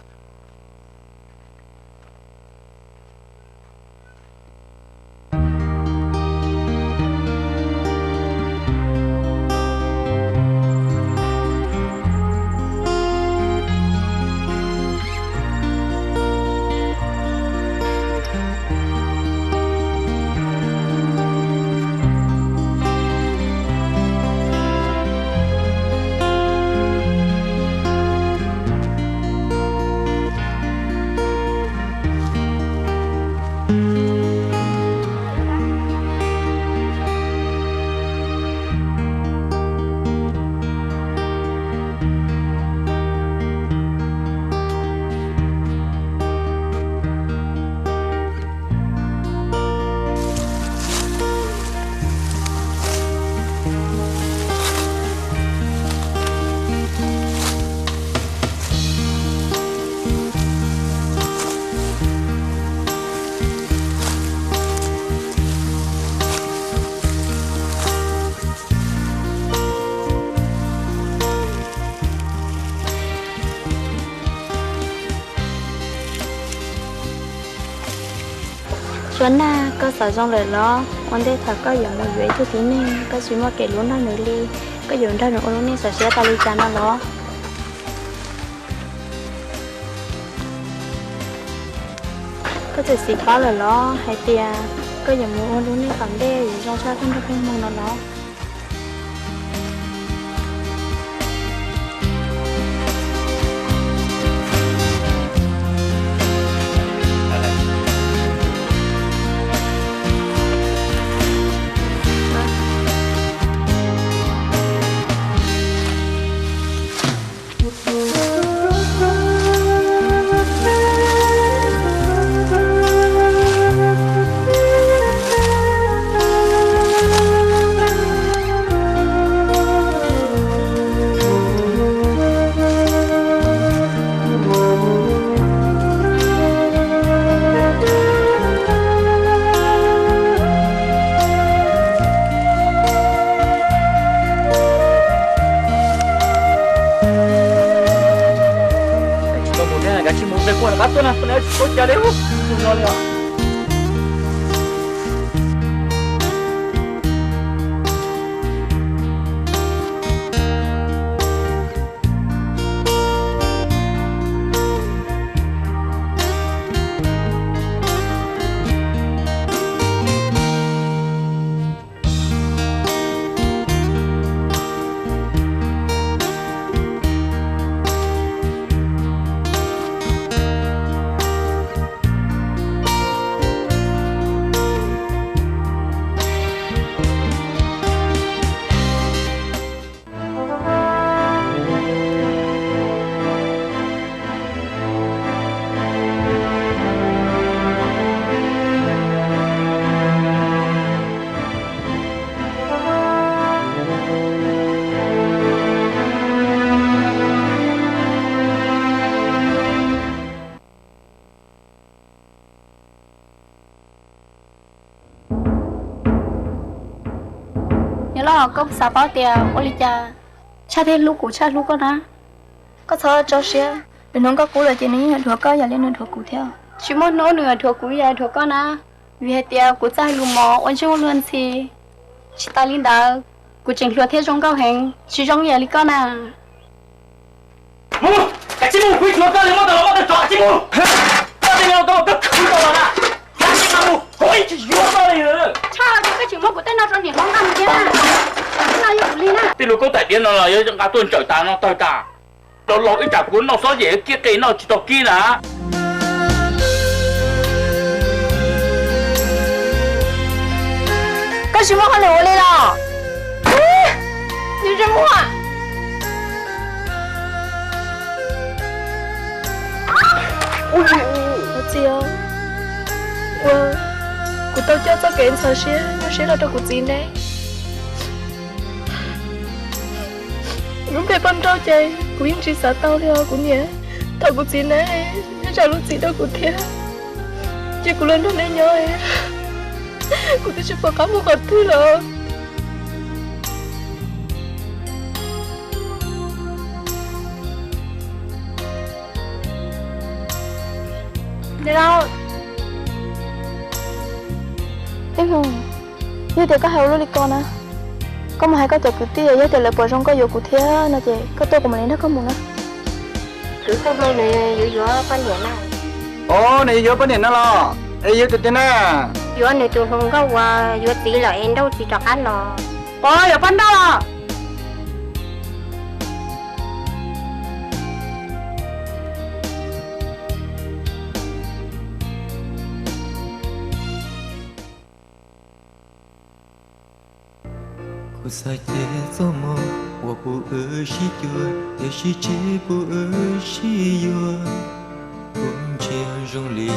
Suav Nag, koj xav zoo lawm los? Ua ntej thaum koj yuav mus yuav ib tug tib neeg, koj tsis muaj kev hlub nrog nws li, koj yuav nrog nws ua lub neej xav siab tas li cas no los? Koj txawm xav paub lawm los hais tias koj yuav mus ua lub neej tom ntej yuav zoo tshaj koj nrog peb mus no los? Kuv rov qab tuaj na, kuv tsis paub cas li, tus no li os. Niam loj, koj xav paub tias ua li cas Tshaj thiaj hlub kuv, Tshaj hlub koj na. Koj txhob tso siab, lwm hnub koj qub lawm ces nws yeej yuav dhuav koj yam li nws dhuav kuv thiab. Tsis muaj hnub nws yuav dhuav kuv ib yam dhuav koj na, vim hais tias kuv txawj hais lus mos ua ntsuj ua luag ntxhi. Tsis tas li ntawd, kuv tseem hluas thiab zoo nkauj heev, tsis zoo yam li koj na. Mus, kav tsij mus, kuv tsis yuav koj li, muab tau los muab tau tso, kav tsij mus. Koj tej me hluas nkauj koj khwv tau los na, kav tsij mus, kuv tsis yuav koj li. Tshaj, koj tseem muab kuv tej no rau niam hlob nqa mus thiab na. Tej no yog kuv li na. Tej lus kaub tais diav no los yuav nqa tuaj ntsawm tas no tawg tas. Laus laus ib tsam kuv noj xob yem kiab qe noj tsis tau kib na. Koj tsis muaj hauj lwm ua li los? Yus tsis muaj. Ua txiv os, ua, kuv tau coj txoj kev ntxhov siab nyuaj siab no rau kuv txiv neb. Lub npe poj nrauj ces kuv yeej tsis xav tau li os kuv niam. Thaum kuv txiv neb nyob zam lub txim rau kuv thiab, ces kuv los nrog neb nyob, kuv twb tsis pom qab mus qhov twg los. Niam laus, yog tias koj hais ua luaj li ko na, koj mus hais koj cov kwv tij, yog tias lawv pom zoo koj yuav kuv thiab no ces koj tuaj kuv mam li nrog koj mus na. Kwv Koob Hmoo nws yuav yuav poj niam na. Os, nws yuav yuav poj niam no los? Es yuav tus twg na? Yuav nws tus hluas nkauj uas yuav txiv lawm es nrauj tsis rov qab los. Os, yuav poj nrauj los? Kuv xav cia txoj hmoo uas pub wb sib cuag, tiam sis tsis pub wb sib yuav. Kuv ntsia zoo li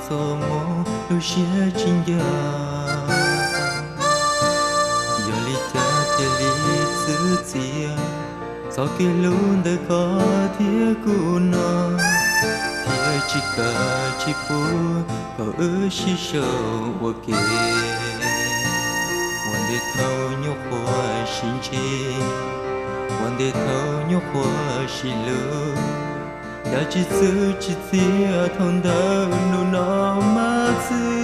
txoj hmoo lub siab tsis ncaj. Yog li cas thiaj li txwv txiav txoj kev hlub ntawm koj thiab kuv no, thiaj tsis kam tsis pub kom wb sib sau ua ke. Ua ntej thaum nyuam qhuav sib ntsib, ua ntej thaum nyuam qhuav sib hlub, cas tsis txwv tsis txiav thaum ntawd, hnub no mas txwv.